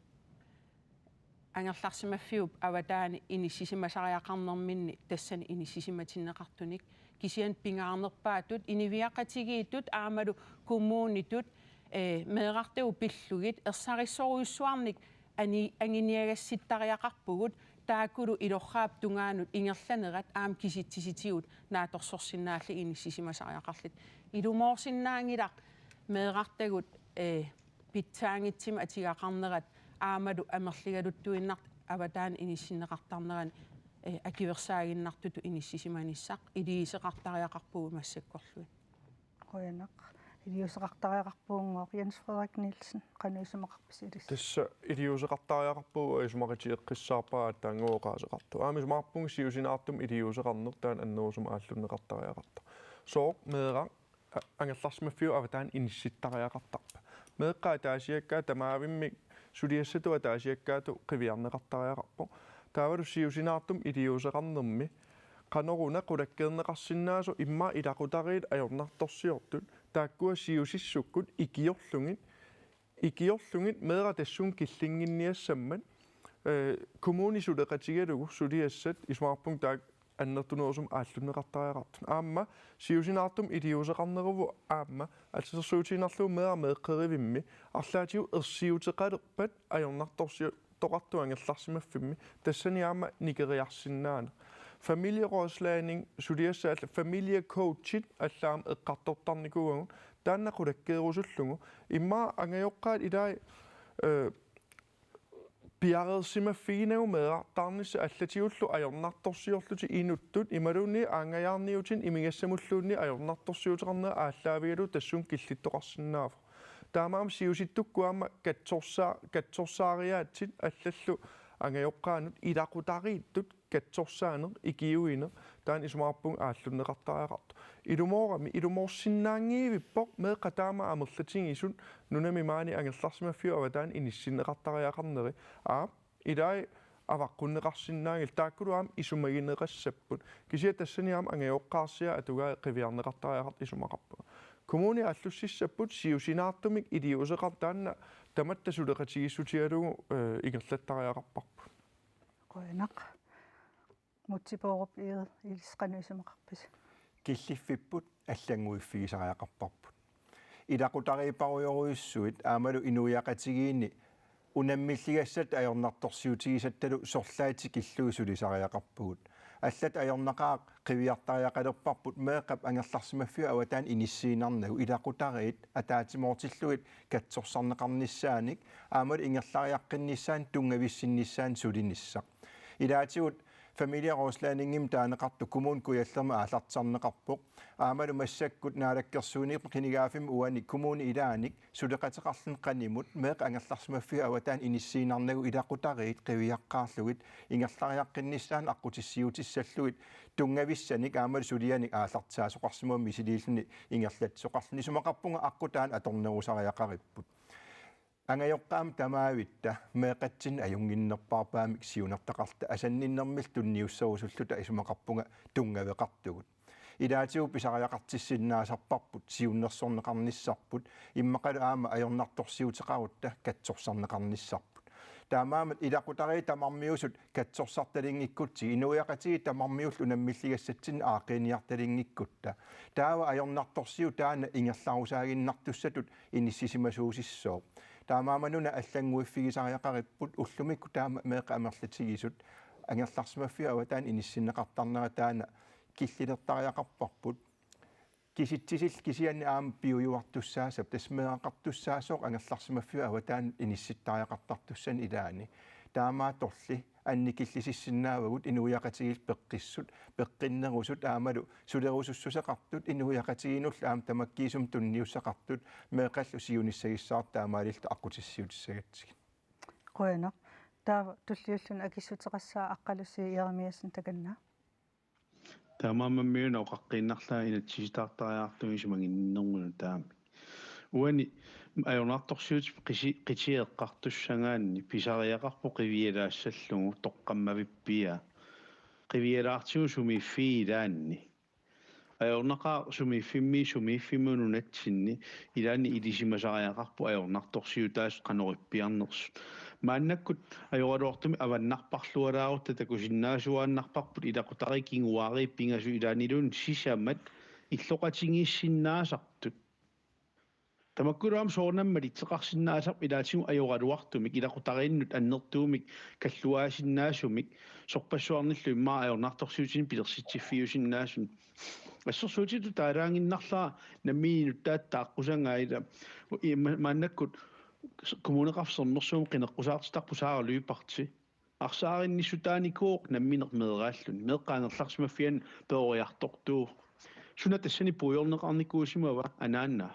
angerlarsimaffiup avataani inissisimasariaqarnerminni tassani inissisimatinneqartunik, kisianni pingaarnerpaatut inuiaqatigiittut aammalu kommunitut, eh, meerartagut pillugit ersarissorujussuarnik ani-, anguniagassittariaqarpugut, taakkulu ilorraap tungaanut ingerlanerat aamma kisitsisitigut naatsorsorsinnaallugit inissisimasariaqarluta. Ilumoorsinnaanngilaq meerartagut, eh, pitsaanngitsumik atugaqarnerat aammalu amerligaluttuinnartut avataani inissinneqartarnerani, eh, akuersaaginnartutut inissisimanissaq iliuuseqartariaqarpugut massakkorluinnaq. Qujanaq. Iliuuseqartariaqarpugunngooq. Jens Frederik Nielsen, qanoq isumaqarpisi ilissi? Tassa iliuuseqartariaqarpugut isumaqatigeeqqissaarpara aatsaannguaq oqaaseqartoq. Aamma isumaqarpunga siusinaartumik iliuuseqarneq taanna annerusumik aallunneqartariaqartoq. Sooq meeraq a-, angerlarsimaffiup avataani inissittariaqartarpa? Meeqqat ataasiakkaat tamaavimmik suliassatut ataasiakkaatut qiviarneqartariaqarpoq. Taavalu siusinaartumik iliuuseqarnermi qanoruna qulakkeerneqarsinnaasoq immaqa ilaqutariit ajornartorsiortut taakkua siusissukkut ikiorlugit, ikiorlugit meeraq tassunga killinnginniassammat, eh, kommuni suleqatigalugu suliassat isumaqarpunga taakku annertunerusumik aallunneqartariaqartut. Aamma siusinaartumik iliuuseqarneruvoq aamma assersuutigiinnarlugu meeraq meeqqerivimmi arlaatigut ersiuteqalerpat ajornartorsiutoqartoq angerlarsimaffimmi, tassani aamma nikeriarsinnaaneq. Familierådslagning, suliassat allat familiecoachit allat aamma eqqartortarnikuugatsigu, taanna qulakkeerusullugu. Immaqa angajoqqaat ilai, øh, piareersimaffiginagu meerartaarnissaq allatigullu ajornartorsiorlutik inuttut imaluunniit aanngajaarniutinik imigassamulluunniit ajornartorsiuteqarneq aallaavigalugu tassunga killittoqarsinnaavoq. Taamaammat siusittukkut aamma katsorsaa-, katsorsaariaatsit allallu angajoqqaanut ilaqutariittut katsorsaaneq ikiuineq, taanna isumaqarpunga aallunneqartariaqartoq. Ilumoorami, ilumoorsinnaanngivippoq meeqqat taama amerlatigisut nunami maani angerlarsimaffiup avataani inissinneqartariaqarneri. Aap, ilai avaqqunneqarsinnaanngillat, taakkulu aamma isumagineqassapput. Kisianni tassani aamma angajoqqaarsiaq atugaat qiviarneqartariaqartoq isumaqarpunga. Kommunit aallussissapput siusinaartumik iliuuseqartoq, taanna tamatta suleqatigiissutigalugu, øh, ingerlattariaqarparput. Qujanaq. Múte Bourup Egede, ilissi qanoq isumaqarpisi? Killiffipput allannguiffigisariaqarparput. Ilaqutariipparujorujussuit aammalu inuiaqatigiinni unammilligassatta ajornartorsiutigisattalu sorlaat tikillugit sulisariaqarpugut. Allatut ajornaqaaq qiviartariaqalerparput meeqqap angerlarsimaffiup avataani inissiinnarnagu ilaqutariit ataatsimoortillugit katsorsarneqarnissaannik aammalu ingerlariaqqinnissaanik tunngavissinnissaannik sulinissaq. Ilaatigut familierådslagningi taaneqartoq Kommune Kujallermi aallartisarneqarpoq. Aammalu massakkut naalakkersuinikkut qinigaaffimmi uani kommuni ilaanik suleqateqarluni qanimut meeqqap angerlarsimaffiup avataani inissiinnarnagu ilaqutariit qiviaqqaarlugit ingerlariaqqinnissaanik aqqutissiuutissallugit tunngavissanik aammalu sulianik aallartisaasoqarsimavoq misiliilluni ingerlatsisoqarluni. Isumaqarpunga aqqut taanna atornerusariaqaripput. Angajoqqaamik tamaavitta meeqqatsinnik ajunnginnerpaarpaamik siunertaqarluta asanninnermillu tunniusserusulluta isumaqarpunga tunngaveqartugut. Ilaatigut pisariaqartissinnaasarparput siunnersorneqarnissarput, immaqalu aamma ajornartorsiuteqarutta katsorsarneqarnissarput. Taamaammat ilaqutariit tamarmiusut katsorsartalinngikkutsigu, inuiaqatigiit tamarmiullu unammilligassatsinnik aaqqiiniartalinngikkutta, taava ajornartorsiut taanna ingerlarusaaginnartussatut inissisimasuusissooq. Taamaammat una allannguiffigisariaqaripput, ullumikkut taama meeqqat amerlatigisut angerlarsimaffiup avataani inissinneqartarnera taanna killilertariaqarparput. Kisitsisillu kisianni aamma piujuartussaassappat, tassa meeraqartussaassooq angerlarsimaffiup avataani inissittariaqartartussanik ilaanni. Taamaattorli annikillisissinnaavagut inuiaqatigiillu peqqissut, peqqinnerusut aammalu sulerusussuseqartut, inuiaqatigiinnullu aamma tamakkiisumik tunniussaqartut, meeqqallu siunissagissaartut taamaalilluta aqqutissiuutissagatsigit. Qujanaq. Taava tulliulluni akissuteqassaaq Aqqalusi Jeremiassen, takanna. Taamaammat una oqaqqiinnarlunga inatsisitaartariaqartunga isumaginninnermut taamik. Uani ajornartorsiutip qisi-, qitiat eqqartussagaanni pisariaqarpoq qivialaassallugu toqqammavippiaa. Qivialaartigu sumiiffiit ilaanni. Ajornaqaaq sumiiffimmi, sumiiffimmi nunatsinni ilaanni ilisimasariaqarpoq ajornartorsiutaasut qanorippiarnersut. Maannakkut ajoraluartumik avannarparlualaarutta takusinnaasuaannarparput ilaqutariit kinguaariit pingasut ilaanniluunniit sisamat illoqatigiissinnaasartut. Tamakkulu aamma soorunami malitseqarsinnaasarput ilaatigut ajoraluartumik ilaqutariinnut annertuumik kalluaasinnaasumik, sorpassuarnillu immaqa ajornartorsiutinik pilersitsiffiusinnaasunik. Assersuutitut taalaanngiinnarlara nammineq inuttaata taaqqusagaa ila. I-, ma-, maannakkut s-, Kommuneqarfik Sermersuumi qineqqusaartitarput Sara Lyberth. Arsaarinnissutaanikuuvoq nammineq meeraalluni. Meeqqap angerlarsimaffiani peroriartortuuvoq. Suna tassani puigorneqarnikuusimava anaanaa?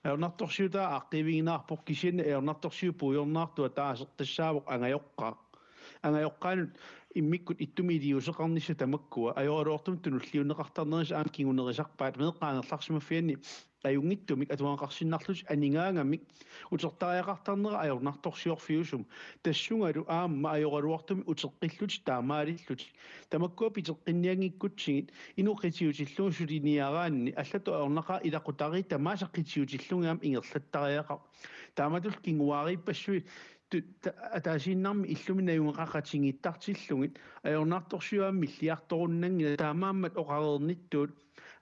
Ajornartorsiutaa aaqqiivigineqarpoq, kisianni ajornartorsiut puigorneqartut ataaseq tassaavoq angajoqqaaq. Angajoqqaanut immikkut ittumik iliuuseqarnissaq tamakkua ajoraluartumik tunulliunneqartarnerisa aamma kingunerisarpaat meeqqap angerlarsimaffiani ajunngitsumik atugaqarsinnarlutik aningaagamik utertariaqartarnera ajornartorsiorfiusumik. Tassungalu aamma ajoraluartumik uteqqillutik taamaalillutik. Tamakkua piteqqinnianngikkutsigit inuk qitiutillugu suliniaraanni allatut ajornaqaaq ilaqutariit tamaasa qitiutillugit aamma ingerlattariaqarput. Taamatullu kinguaariippassuit tu- ta- ataasiinnarmik illumik najugaqaqatigiittartillugit ajornartorsiut aamma milliartorunnanngillat, taamaammat oqareernittut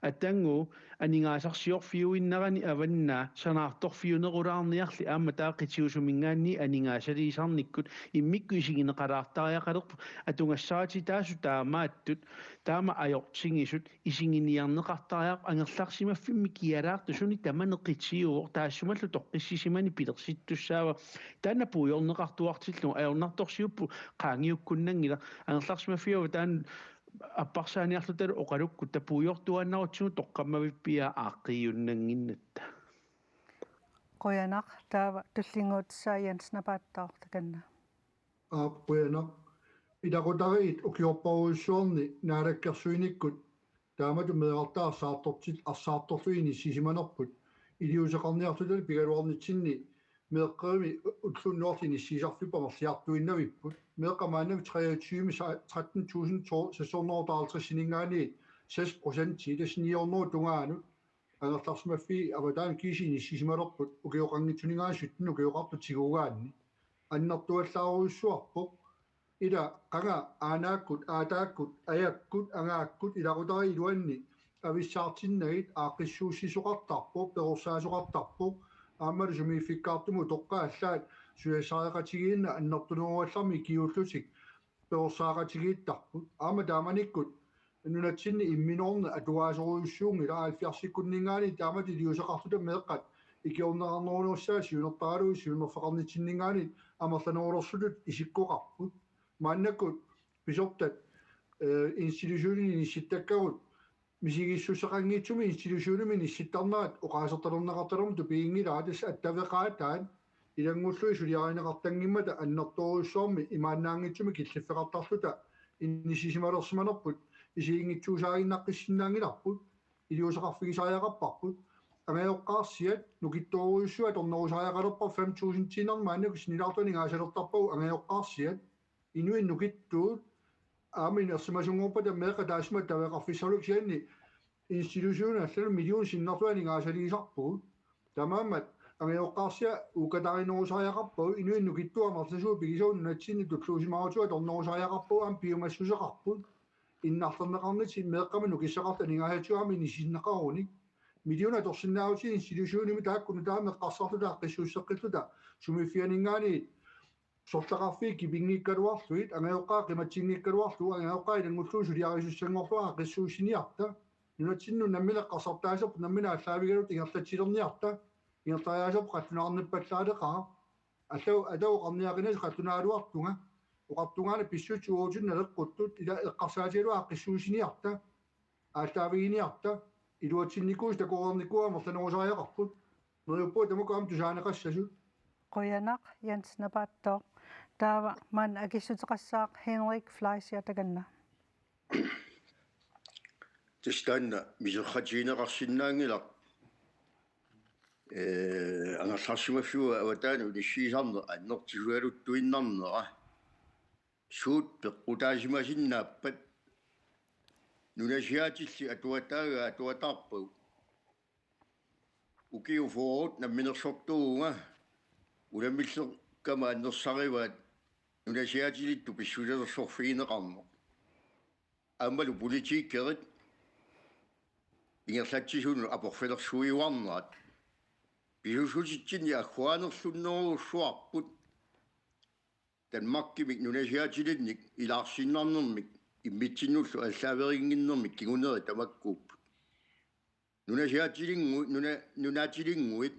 atanngu aningaasarsiorfiuinnarani avannaa sanaartorfiunerulaarniarli aamma taava qitiusuminngaanniit aningaasaliisarnikkut immikkut isigineqalaartariaqalerput, atugassarititaasut taamaattut taama ajortigisut isiginiarneqartariaqarput. Angerlarsimaffimmi kialaartoq suni tamani qitiuvoq, taassumalu toqqissisimaneq pilersittussaavaa. Taanna puigorneqartuartillugu ajornartorsiupput qaangiukkunnanngilaq. Angerlarsimaffiup taanna apparsaaniarlutalu oqalukkutta puigortuaannarutsigu toqqammavippiaa aaqqiiunnannginnatta. Qujanaq. Taava tullinnguutissaa Jens Napaattooq, takanna. Aap, qujanaq. Ilaqutariit ukiorparujussuarni naalakkersuinikkut taamatut meerartaat arsaartortit-, arsaartorlugit inissisimanerput iliuuseqarniarlutalu pigaluarnitsinni meeqqerimi ulloq unnuarlu inissiisarfipput amerliartuinnavipput. Meeqqat maannakkut treogtyve, tretten tusind sekshundrede og halvtredsininngaanniit seks procent, tassa ni hundrede tungaanut angerlarsimaffiit avataanut kiisa inissisimalerput ukioqanngitsuninngaanniit sytten ukioqartut tigugaanni. Annertuallaarujussuarpoq. Ila qanga aanaakkut, aataakkut, ajakkut, angaakkut ilaqutariit iluanni avissaartinnagit aaqqissuussisoqartarpoq, perorsaasoqartarpoq, aammalu sumiiffikkaartumik utoqqaat allaat suliassareqatigiinneq annertunerugallarmik ikiuullutik perorsaateqatigiittarput. Aamma taamanikkut nunatsinni imminorneq atugaasorujussuunngilaq, halvfjerdsikkunninngaanniit taamatut iliuuseqarluta meeqqat ikiorneqarnerunissaat siunertaralugu siunnerfeqarnitsinninngaanniit amerlanerulersutut isikkoqarput. Maannakkut pisortat, eh, institutionini inissittakkagut misigissuseqanngitsumik institutionimi inissittarnerat oqaasertalerneqartalermat tupiginngilara, tassa attaveqaataat ilanngullugit suliarineqartanngimmata annertoorujussuarmik imaannaanngitsumik killiffeqartarluta inissisimalersimanerput isiginngitsuusaaginnaqqissinnaanngilarput, iliuuseqarfigisariaqarparput. Angajoqqaarsiat nukittoorujussuit atornerusariaqalerpara, fem tusindiinnarmik maannakkut sinnilaartunik aningaasaliilertarpagut angajoqqaarsiat. Inuit nukittuut aamma inersimasunngorpata meeqqat taassuma attaveqarfissarlu, kisianni institutionit allanut million sinnerlugit aningaasaliisarpugut. Taamaammat angajoqqaarsiat uukatarinerusariaqarpagut, inuit nukittuut amerlasuut pigisagut nunatsinni tulluusimaarutut atornerusariaqarpagut, aamma piumassuseqarput. Innarlerneqarnitsinni meeqqamik nukissaqartut aningaasatigut aamma inissiineqarunik. Million atorsinnaavutit institutionimi taakku nutaamik eqqarsarluta aaqqissuusseqqilluta sumiiffianinngaanniit sorleqarfiit kipinngikkaluarlugit, angajoqqaat qimatsinngikkaluarlugu, angajoqqaat ilanngullugu suliarisussanngorlugit aaqqissuussiniarta. Nunatsinnut nammineq eqqarsartaaserput nammineq aallaavigalugu ingerlatsilerniarta. Ingerlariaaserput qallunaarnippallaaleqaaq. Allau atau oqarniaqinasi qallunaaruartunga. Oqartungaani pissutsit uagutsinnut naleqquttut, ila eqqarsaatigalugu aaqqissuussiniarta. Aallaaviginiarta. Iluatsinnikuusoq takoreernikuuvoq amerlanerusariaqarput. Neriuppunga tamakku aamma tusaaneqassasut. Qujanaq, Jens Napaattooq. Taava maanna akissuteqassaaq Henrik Fleischer, takanna. Tassa taanna miserratigineqarsinnaanngilaq. Ee, angerlarsimaffiup avataani unissiisarneq annertusigaluttuinnarnera. Suut peqqutaasimasinnaapput? Nunasiaatillit atuataagaa atuataarpagut. Ukiut fyrret namminersortuuvunga, unammilleqqama annersarivaat nunasiaatilittut pissusilersorfigineqarneq. Aammalu politikerit ingerlatsisunut aporfilersuiuarnerat. Pisuussutitsinni agguaanerlunnerujussuarput Danmarkimik nunasiaatilinnik ilaarsinnarnermik immitsinnullu aallaaviginnginnermik kingunerit tamakkuupput. Nunasiaatilinngu-, nuna-, nunaatilinnguit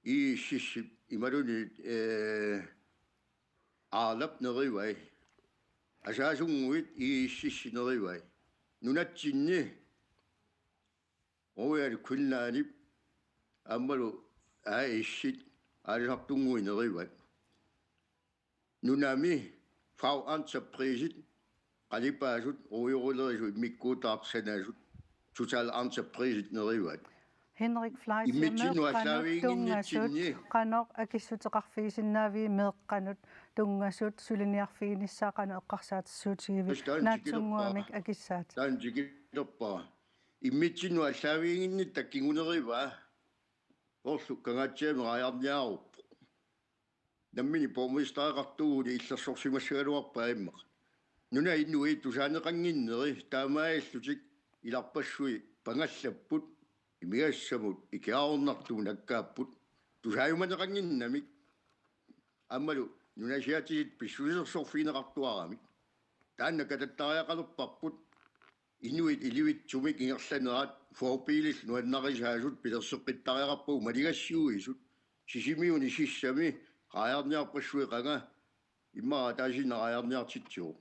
I S S-ip imaluunniit, ee, Arlap nerivai. Asaasunnguit I S S nerivai. Nunatsinni Royal Greenlandip aammalu A S-it aalisartunnguit nerivat. Nunami fagentreprise qalipaasut ruiurulerisut immikkuutaartut sanaasut Total Entrepriset nerivat. Henrik Fleischer, immitsinnut meeqqanut aallaaviginnginnitsinnit tungasut, qanoq akissuteqarfigisinnaavigit meeqqanut tungasut suliniarfiginissaa, qanoq eqqarsaatissuutigivit? Tassa taanna naatsunnguamik tikilerpara. Akissaat. Taanna tikilerpara. Immitsinnut aallaaviginnginnitta kingunerivaa. Orlu kangaatsiami raajarniaaruppoq. Nammineq borgmestereqartugut illersorsimassagaluarpaa immaqa. Nunap inui tusaaneqannginneri taamaallutik ilarpassui pangallapput, imigassamut ikiaroornartumut nakkaapput, tusaajumaneqannginnamik aammalu nunasiaatitit pissusilersorfigineqartuaramik. Taanna katattariaqalerparput. Inuit ilivitsumik ingerlanerat forbillit nuannarisaasut pilerseqqittariaqarpagut maligassiuisut. Sisimiuni sissami raajarniarpassuit qanga immaqa ataasiinnaq raajarniartitsivoq.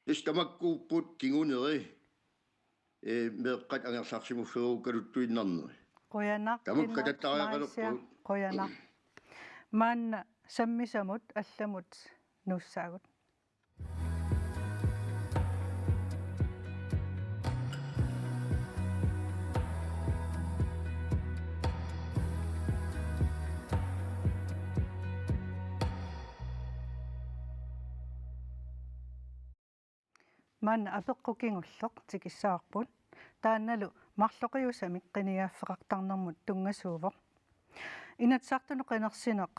Tassa tamakkuupput kinguneri, ee, meeqqat angerlarsimaffigerukkaluttuinnarneri. Qujanaq, tamakku Kimmut, katattariaqalerpagut. Maisia, qujanaq. Maanna sammisamut allamut nuussaagut. Maanna apeqqut kingulleq tikissavarput. Taannalu marloqiusamik qinigaaffeqartarnermut tunngasuuvoq. Inatsisartunut qinersineq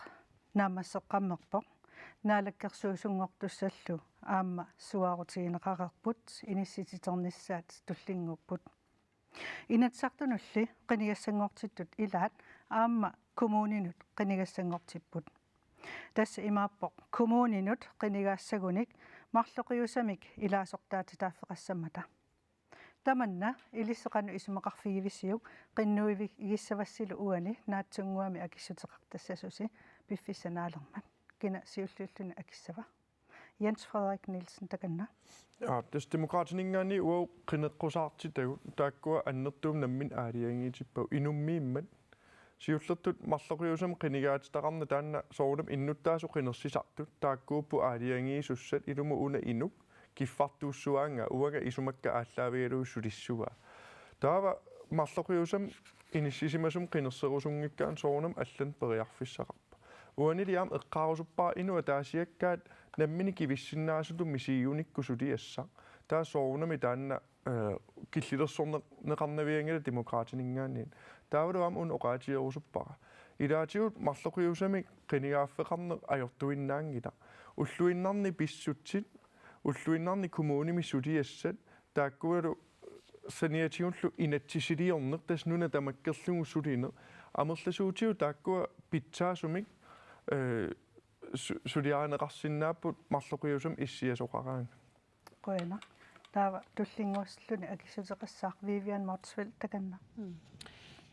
naammasseqqammerpoq. Naalakkersuisunngortussallu aamma suaarutigineqareerput, inissititernissaat tullinnguupput. Inatsisartunulli qinigassanngortittut ilaat aamma kommuninut qinigassanngortipput. Tassa imaappoq kommuninut qinigaassagunik marloqiusamik ilaasortaatitaaffeqassammata. Tamanna ilissi qanoq isumaqarfigivisiuk, qinnuigissavassilu uani naatsunnguamik akissuteqartassasusi piffissap naalermat. Kina siulliulluni akissava? Jens Frederik Nielsen, takanna. Ja, tassa Demokraatininngaanniit uagut qineqqusaartitagut, taakkua annertuumik nammineq aalajangiitippagut, inummiimmat. Siullertut marloqiusamik qinigaatitaqarneq taanna soorunami innuttaasut qinersisartut, taakkuupput aalajangiisussat, ilumut una inuk kiffartuussuaannga, uanga isumakka aallaavigalugit sulissavaa. Taava marloqiusamik inissisimasumik qinerserusunngikkaanni soorunami allanik periarfissaqarpoq. Uanili aamma eqqaarusuppara inuk ataasiakkaat nammineq kivissinnaasutut misigiunikkut suliassaq. Taava soorunami taanna, eh, killilersorneqarnavianngilaq Demokraatininngaanniit. Taavalu aamma una oqaatigerusuppara. Ilaatigut marloqiusamik qinigaaffeqarneq ajortuinnaanngilaq. Ulluinnarni pissutsit, ulluinnarni kommunimi suliassat, taakkualu saniatigullu inatsisiliorneq, tassa nuna tamakkerlugu sulineq. Amerlasuutigut taakkua pitsaasumik, eh, su-, suliarineqarsinnaapput marloqiusamik issiasoqaraangat. Qujanaq. Taava tullinnguussalluni akissuteqassaaq Vivian Motzfeldt, takanna. Mm.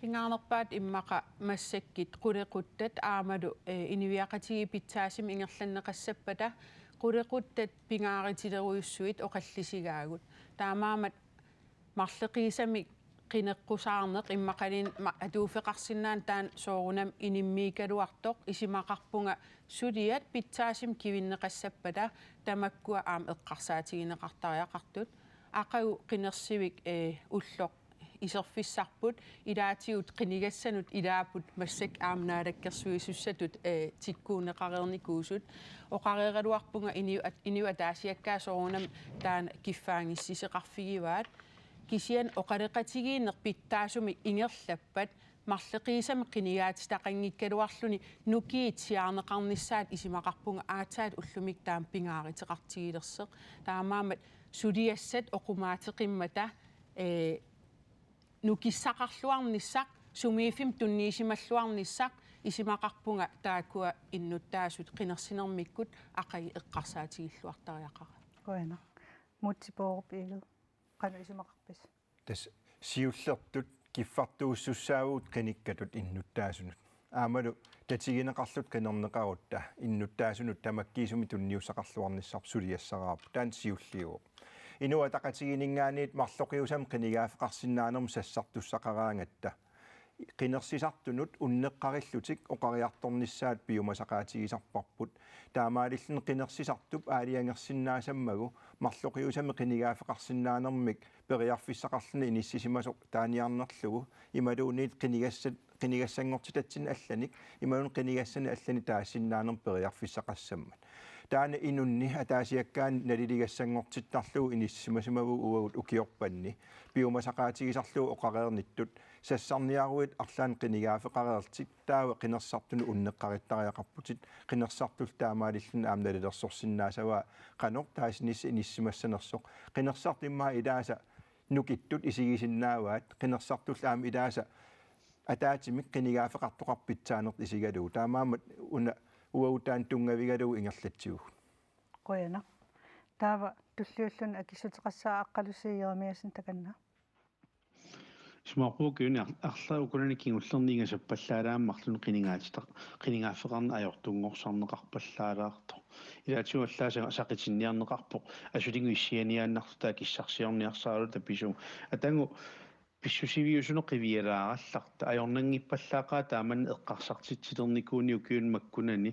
Pingaarnerpaat immaqa massakkut qulequttat aammalu, eh, inuiaqatigiit pitsaasumik ingerlanneqassappata qulequttat pingaarutilerujussuit oqallisigaagut. Taamaammat marloqiusamik qineqqusaarneq immaqaluunniit ma-, atuuffeqarsinnaaneq taanna soorunami inummiikkaluartoq, isumaqarpunga suliat pitsaasumik kivinneqassappata tamakkua aamma eqqarsaatigineqartariaqartut. Aqagu qinersivik, eh, ulloq iserfissarput, ilaatigut qinigassanut ilaapput massakkut aamma naalakkersuisussatut, eh, tikkuunneqareernikuusut. Oqareeraluarpunga inuit at-, inuit ataasiakkaat soorunami taanna kiffaanngissuseqarfigivaat. Kisianni oqaloqatigiinneq pitsaasumik ingerlappat marloqiusamik qinigaatitaqanngikkaluarluni nukiit siaarneqarnissaat isumaqarpunga aatsaat ullumikkut taama pingaaruteqartigilersoq. Taamaammat suliassat oqumaateqimmata, eh, nukissaqarluarnissaq, sumiiffimmik tunniusimalluarnissaq isumaqarpunga taakkua innuttaasut qinersinermikkut aqagu eqqarsaatigilluartariaqarat. Qujanaq. Múte Bourup Egede, qanoq isumaqarpisi? Tassa siullertut kiffartuussussaavugut qinikkatut innuttaasunut. Aammalu tatigineqarluta qinerneqarutta innuttaasunut tamakkiisumik tunniussaqarluarnissarput suliassaraarput. Taanna siulliuvoq. Inuit Ataqatigiinninngaanniit marloqiusamik qinigaaffeqarsinnaanermut sassartussaqaraangatta qinersisartunut unneqqarillutik oqariartornissaat piumasaqaatigisarparput. Taamaalilluni qinersisartup aalajangersinnaasammagu marloqiusamik qinigaaffeqarsinnaanermik periarfissaqarluni inissisimasoq taaniarnerlugu imaluunniit qinigassat, qinigassanngortitatsinnik allanik imaluunniit qinigassanik allanik taasinnaanermik periarfissaqassammat. Taanna inunni ataasiakkaani naliligassanngortittarlugu inissisimasimavoq uagut ukiorpanni. Piumasaqaatigisarlugu oqareernittut sassarniaruit arlaannik qinigaaffeqareerlutit taava qinersisartunut unneqqarittariaqarputit, qinersisartullu taamaalilluni aamma nalilersorsinnaasavaa qanoq taasinissaq inissisimassanersoq. Qinersisartut immaqa ilaasa nukittut isigisinnaavaat, qinersisartullu aamma ilaasa ataatsimik qinigaaffeqartoqarpoq pitsaanertut isigalugu. Taamaammat una uagut taanna tunngavigalugu ingerlatsivugut. Qujanaq. Taava tulliulluni akissuteqassaaq Aqqalusi Jeremiassen takanna. Isumaqarpunga ukiuni ar-, arlaat ukunani kingullerni ingasappallaalaammat marlunnik qinigaatitaq-, qinigaaffeqarneq ajortunngorsarneqarpallaalaartoq. Ilaatigut allaat sa-, saqitinniarneqarpoq, asulinnut issianiaannarluta akissarsiorniarsaraluta pisugut. Atagu pissusiviusunut qivialaarallartoq, ajornanngippallaaqaaq taamannak eqqarsartitsilernikuuvoq ukiuni makkunani,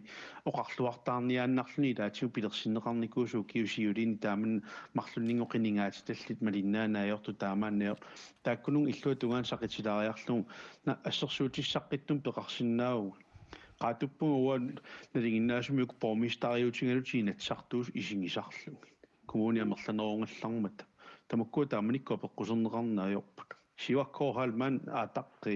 oqarluartaarniaannarluni ilaatigut pilersinneqarnikuusoq ukiut siuliini taamannak marlunnik qinigaatitallit malinnaanut ajortut taamaanneq. Taakkununnga illuatungaanut saqitilaariarlugu na-, assersuutissaqqittumi peqarsinnaavugut. Qaatuppunga uanga nalinginnaasumik uku borgmesteriutigalutik Inatsisartut isigisarlugit, kommuni amerlanerugallarmata. Tamakkua taamanikkut apeqquserneqarneq ajorput. Siuakkooq Heilmann aataqqi.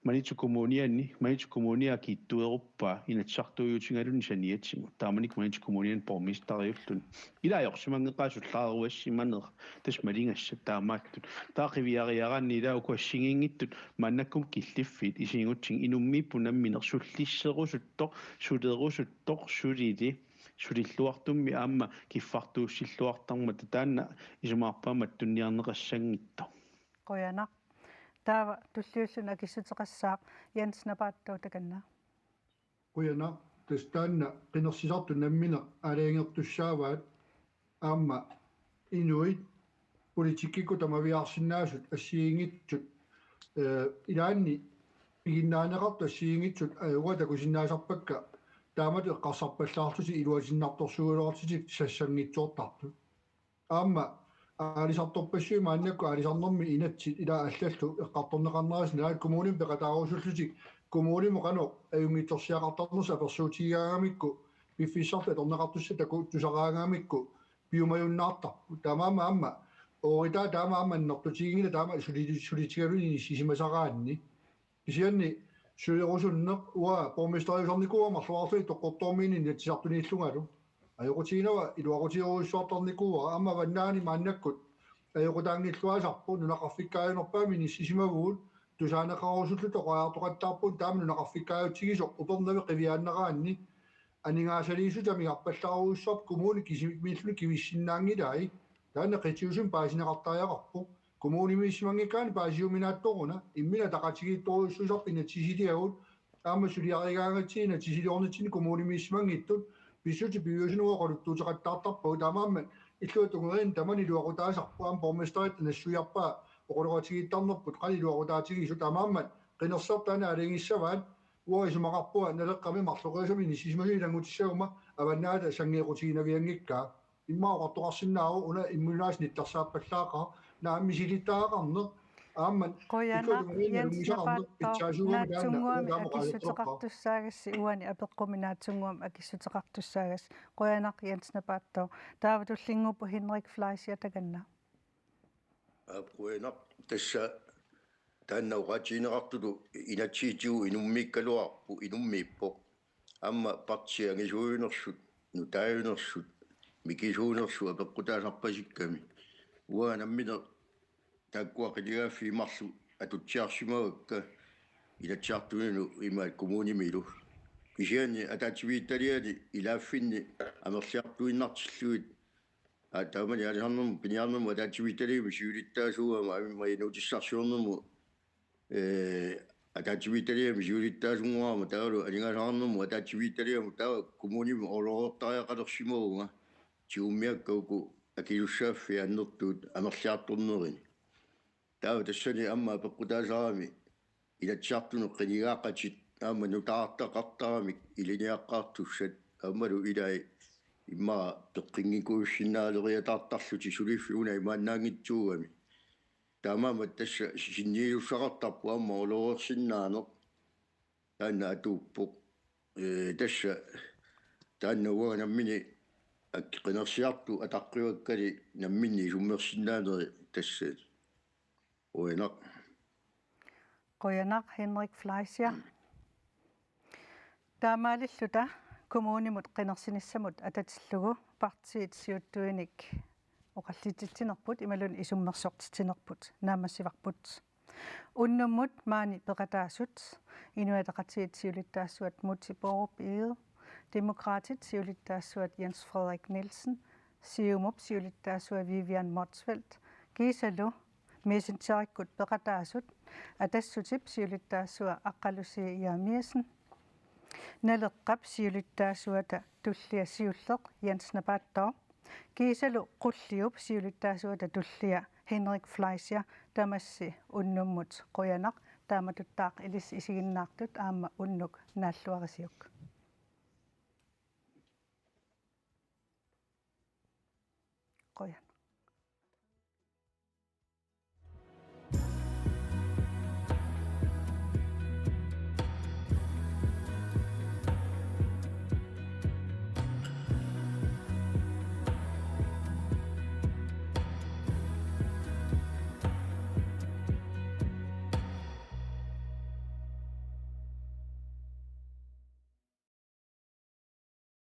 Maniitsoq Kommuniani, Maniitsoq Kommunia akiitsueruppaa Inatsisartuutigaluni saniatigut. Taamanikkut Maniitsoq Kommuniani borgmesteriulluni. Ila ajorsimanngeqaaq sullaaruassimanera. Tassa maligassat taamaattut. Taava qiviariaraanni ila uku assigiinngitsut maannakkut killiffiit isigigutsigit inummiipput nammineq sullisserusuttoq, sulerusuttoq, sulili, sulilluartummi aamma kiffartuussilluartarmata taanna isumaqarpunga mattunniarneqassanngitsoq. Qujanaq. Taava tulliulluni akissuteqassaaq Jens Napaattooq takanna. Qujanaq, tassa taanna qinersisartut nammineq aalajangertussaavaat aamma inuit politikkikkut tamaviaarsinnaasut assigiinngitsut, eh, ilaanni piginnaaneqartut assigiinngitsut, eh, uanga takusinnaasarpakka taamatut eqqarsarpallaarlutik iluatinnartorsuugaluarlutik sassanngitsoortartut. Aamma aalisartorpassuit maannakkut aalisarnermi inatsit ila allallu eqqartorneqarnerisa nalaat kommunimi peqataarusullutik kommunimut qanoq ajunngitsorsiaqartarnersoq apersuutigigaangamikku piffissarlu atorneqartussaq taku tusaraangamikku piumajunnaartarput. Taamaammat aamma ooritaa taama aamma annertutiginngilaq taama suli-, sulitigaluni inissisimasaraanni. Kisianni sulerusunneq uanga borgmesteriusarnikuuara marluarluni Qaqortormiini Inatsisartuniillungalu. Ajoqutiginava iluaqutigerujussuartarnikuuara aamma avannaani maannakkut ajoqutaanngilluinnarparput nunaqarfikkaajunnerpaamik inissisimavugut tusaaneqarusulluta oqariartoqattaarpugut taama nunaqarfikkaajutsigisoq Upernavik qiviaannaraanni aningaasaliissutit amigarpallaarujussuarput kommuni kisimiilluni kivissinnaanngilai taanna qitiusumik paasineqartariaqarpoq. Kommunimiissimanngikkaanni paasiuminaatsoruna imminut ataqatigiittorujussuusarput inatsisiliagut aamma suliarigaangatsigit inatsisiliornitsinni kommunimiissimanngitsut pissutsit piviusunut oqaluttuuteqattaartarpagut taamaammat illuatungeriinni tamani iluaqutaasarpoq aamma borgmesteritta nassuiarpaa oqaloqatigiittarnerput qanoq iluaqutaatigisoq taamaammat qinersisartut aana aalajangissavaat uanga isumaqarpunga Naleqqami marloqiusamik inissisimasumik ilanngutissaguma avannaata sanngeequtiginavianngikkaa. Immaqa oqartoqarsinnaavoq una immiunaasa nittarsaappallaaqa naammisilittagaqarneq aamma Qujanaq, illuatungeriinni Jens nalunngusaqarneq Napaattooq, pitsaasuugami taanna Naatsunnguamik uanga taama oqaasertoqarpoq. Akissuteqartussaagassi uani apeqquminaatsunnguamik akissuteqartussaagassi. Qujanaq Jens Napaattooq. Taava tullinnguuppoq Henrik Fleischer takanna. Aap, qujanaq, tassa taanna oqaatigineqartutut inatsisitigut inummiikkaluarpoq, inummiippoq. Aamma partiit angisuujunersut, nutaajunersut, mikisuunersut apeqqutaasarpasikkami. Uanga nammineq taakkua qinigaaffii marluk atutsiarsimavakka Inatsisartuninut imaat kommunimilu. Kisianni ataatsimiititaliani ilaaffinni amerliartuinnartillugit aa, taamani aalisarnermut, piniarnermut ataatsimiititaliami siulittaasuugama, aamma inuutissarsiornermut, ee, ataatsimiititaliami siulittaasunngoraama, taavalu aningaasaqarnermut ataatsimiititaliami, taava kommunimi orloreertariaqalersimavunga, tigummiakka uku akisussaaffii annertuut amerliartornerini. Taava tassani aamma apeqqutaasarami Inatsisartunut qinigaaqatit aamma nutaartaqartaramik ilinniaqqaartussat aammalu ilai immaqa peqqinngikkuussinnaaleriataartarlutik suliffik una imaannaanngitsuugami. Taamaammat tassa sinniisussaqartarpoq aamma orloreersinnaaneq. Taanna atuuppoq. Ee, tassa taanna uanga nammineq Ak-, qinersiartut ataqqivakkali namminneq isummersinnaaneri tassa. Qujanaq. Qujanaq Henrik Fleischer. Taamaalilluta kommunimut qinersinissamut atatillugu partiit siuttuinik oqallitsitsinerput imaluunniit isummersortitsinerput naammassivarput. Unnummut maani peqataasut Inuit Ataqatigiit siulittaasuat Múte Bourup Egede, Demokraatit siulittaasuat Jens Frederik Nielsen, Siumup siulittaasua Vivian Motzfeldt, kiisalu Messengerikkut peqataasut Atassutip siulittaasua Aqqalusi Jeremiassen, Naleqqap siulittaasuata tullia siulleq Jens Napaattooq, kiisalu Qulliup siulittaasuata tullia Henrik Fleischer, tamassi unnummut qujanaq, taamatuttaaq ilissi isiginnaartut aamma unnuk naalluarisiuk. Qujan.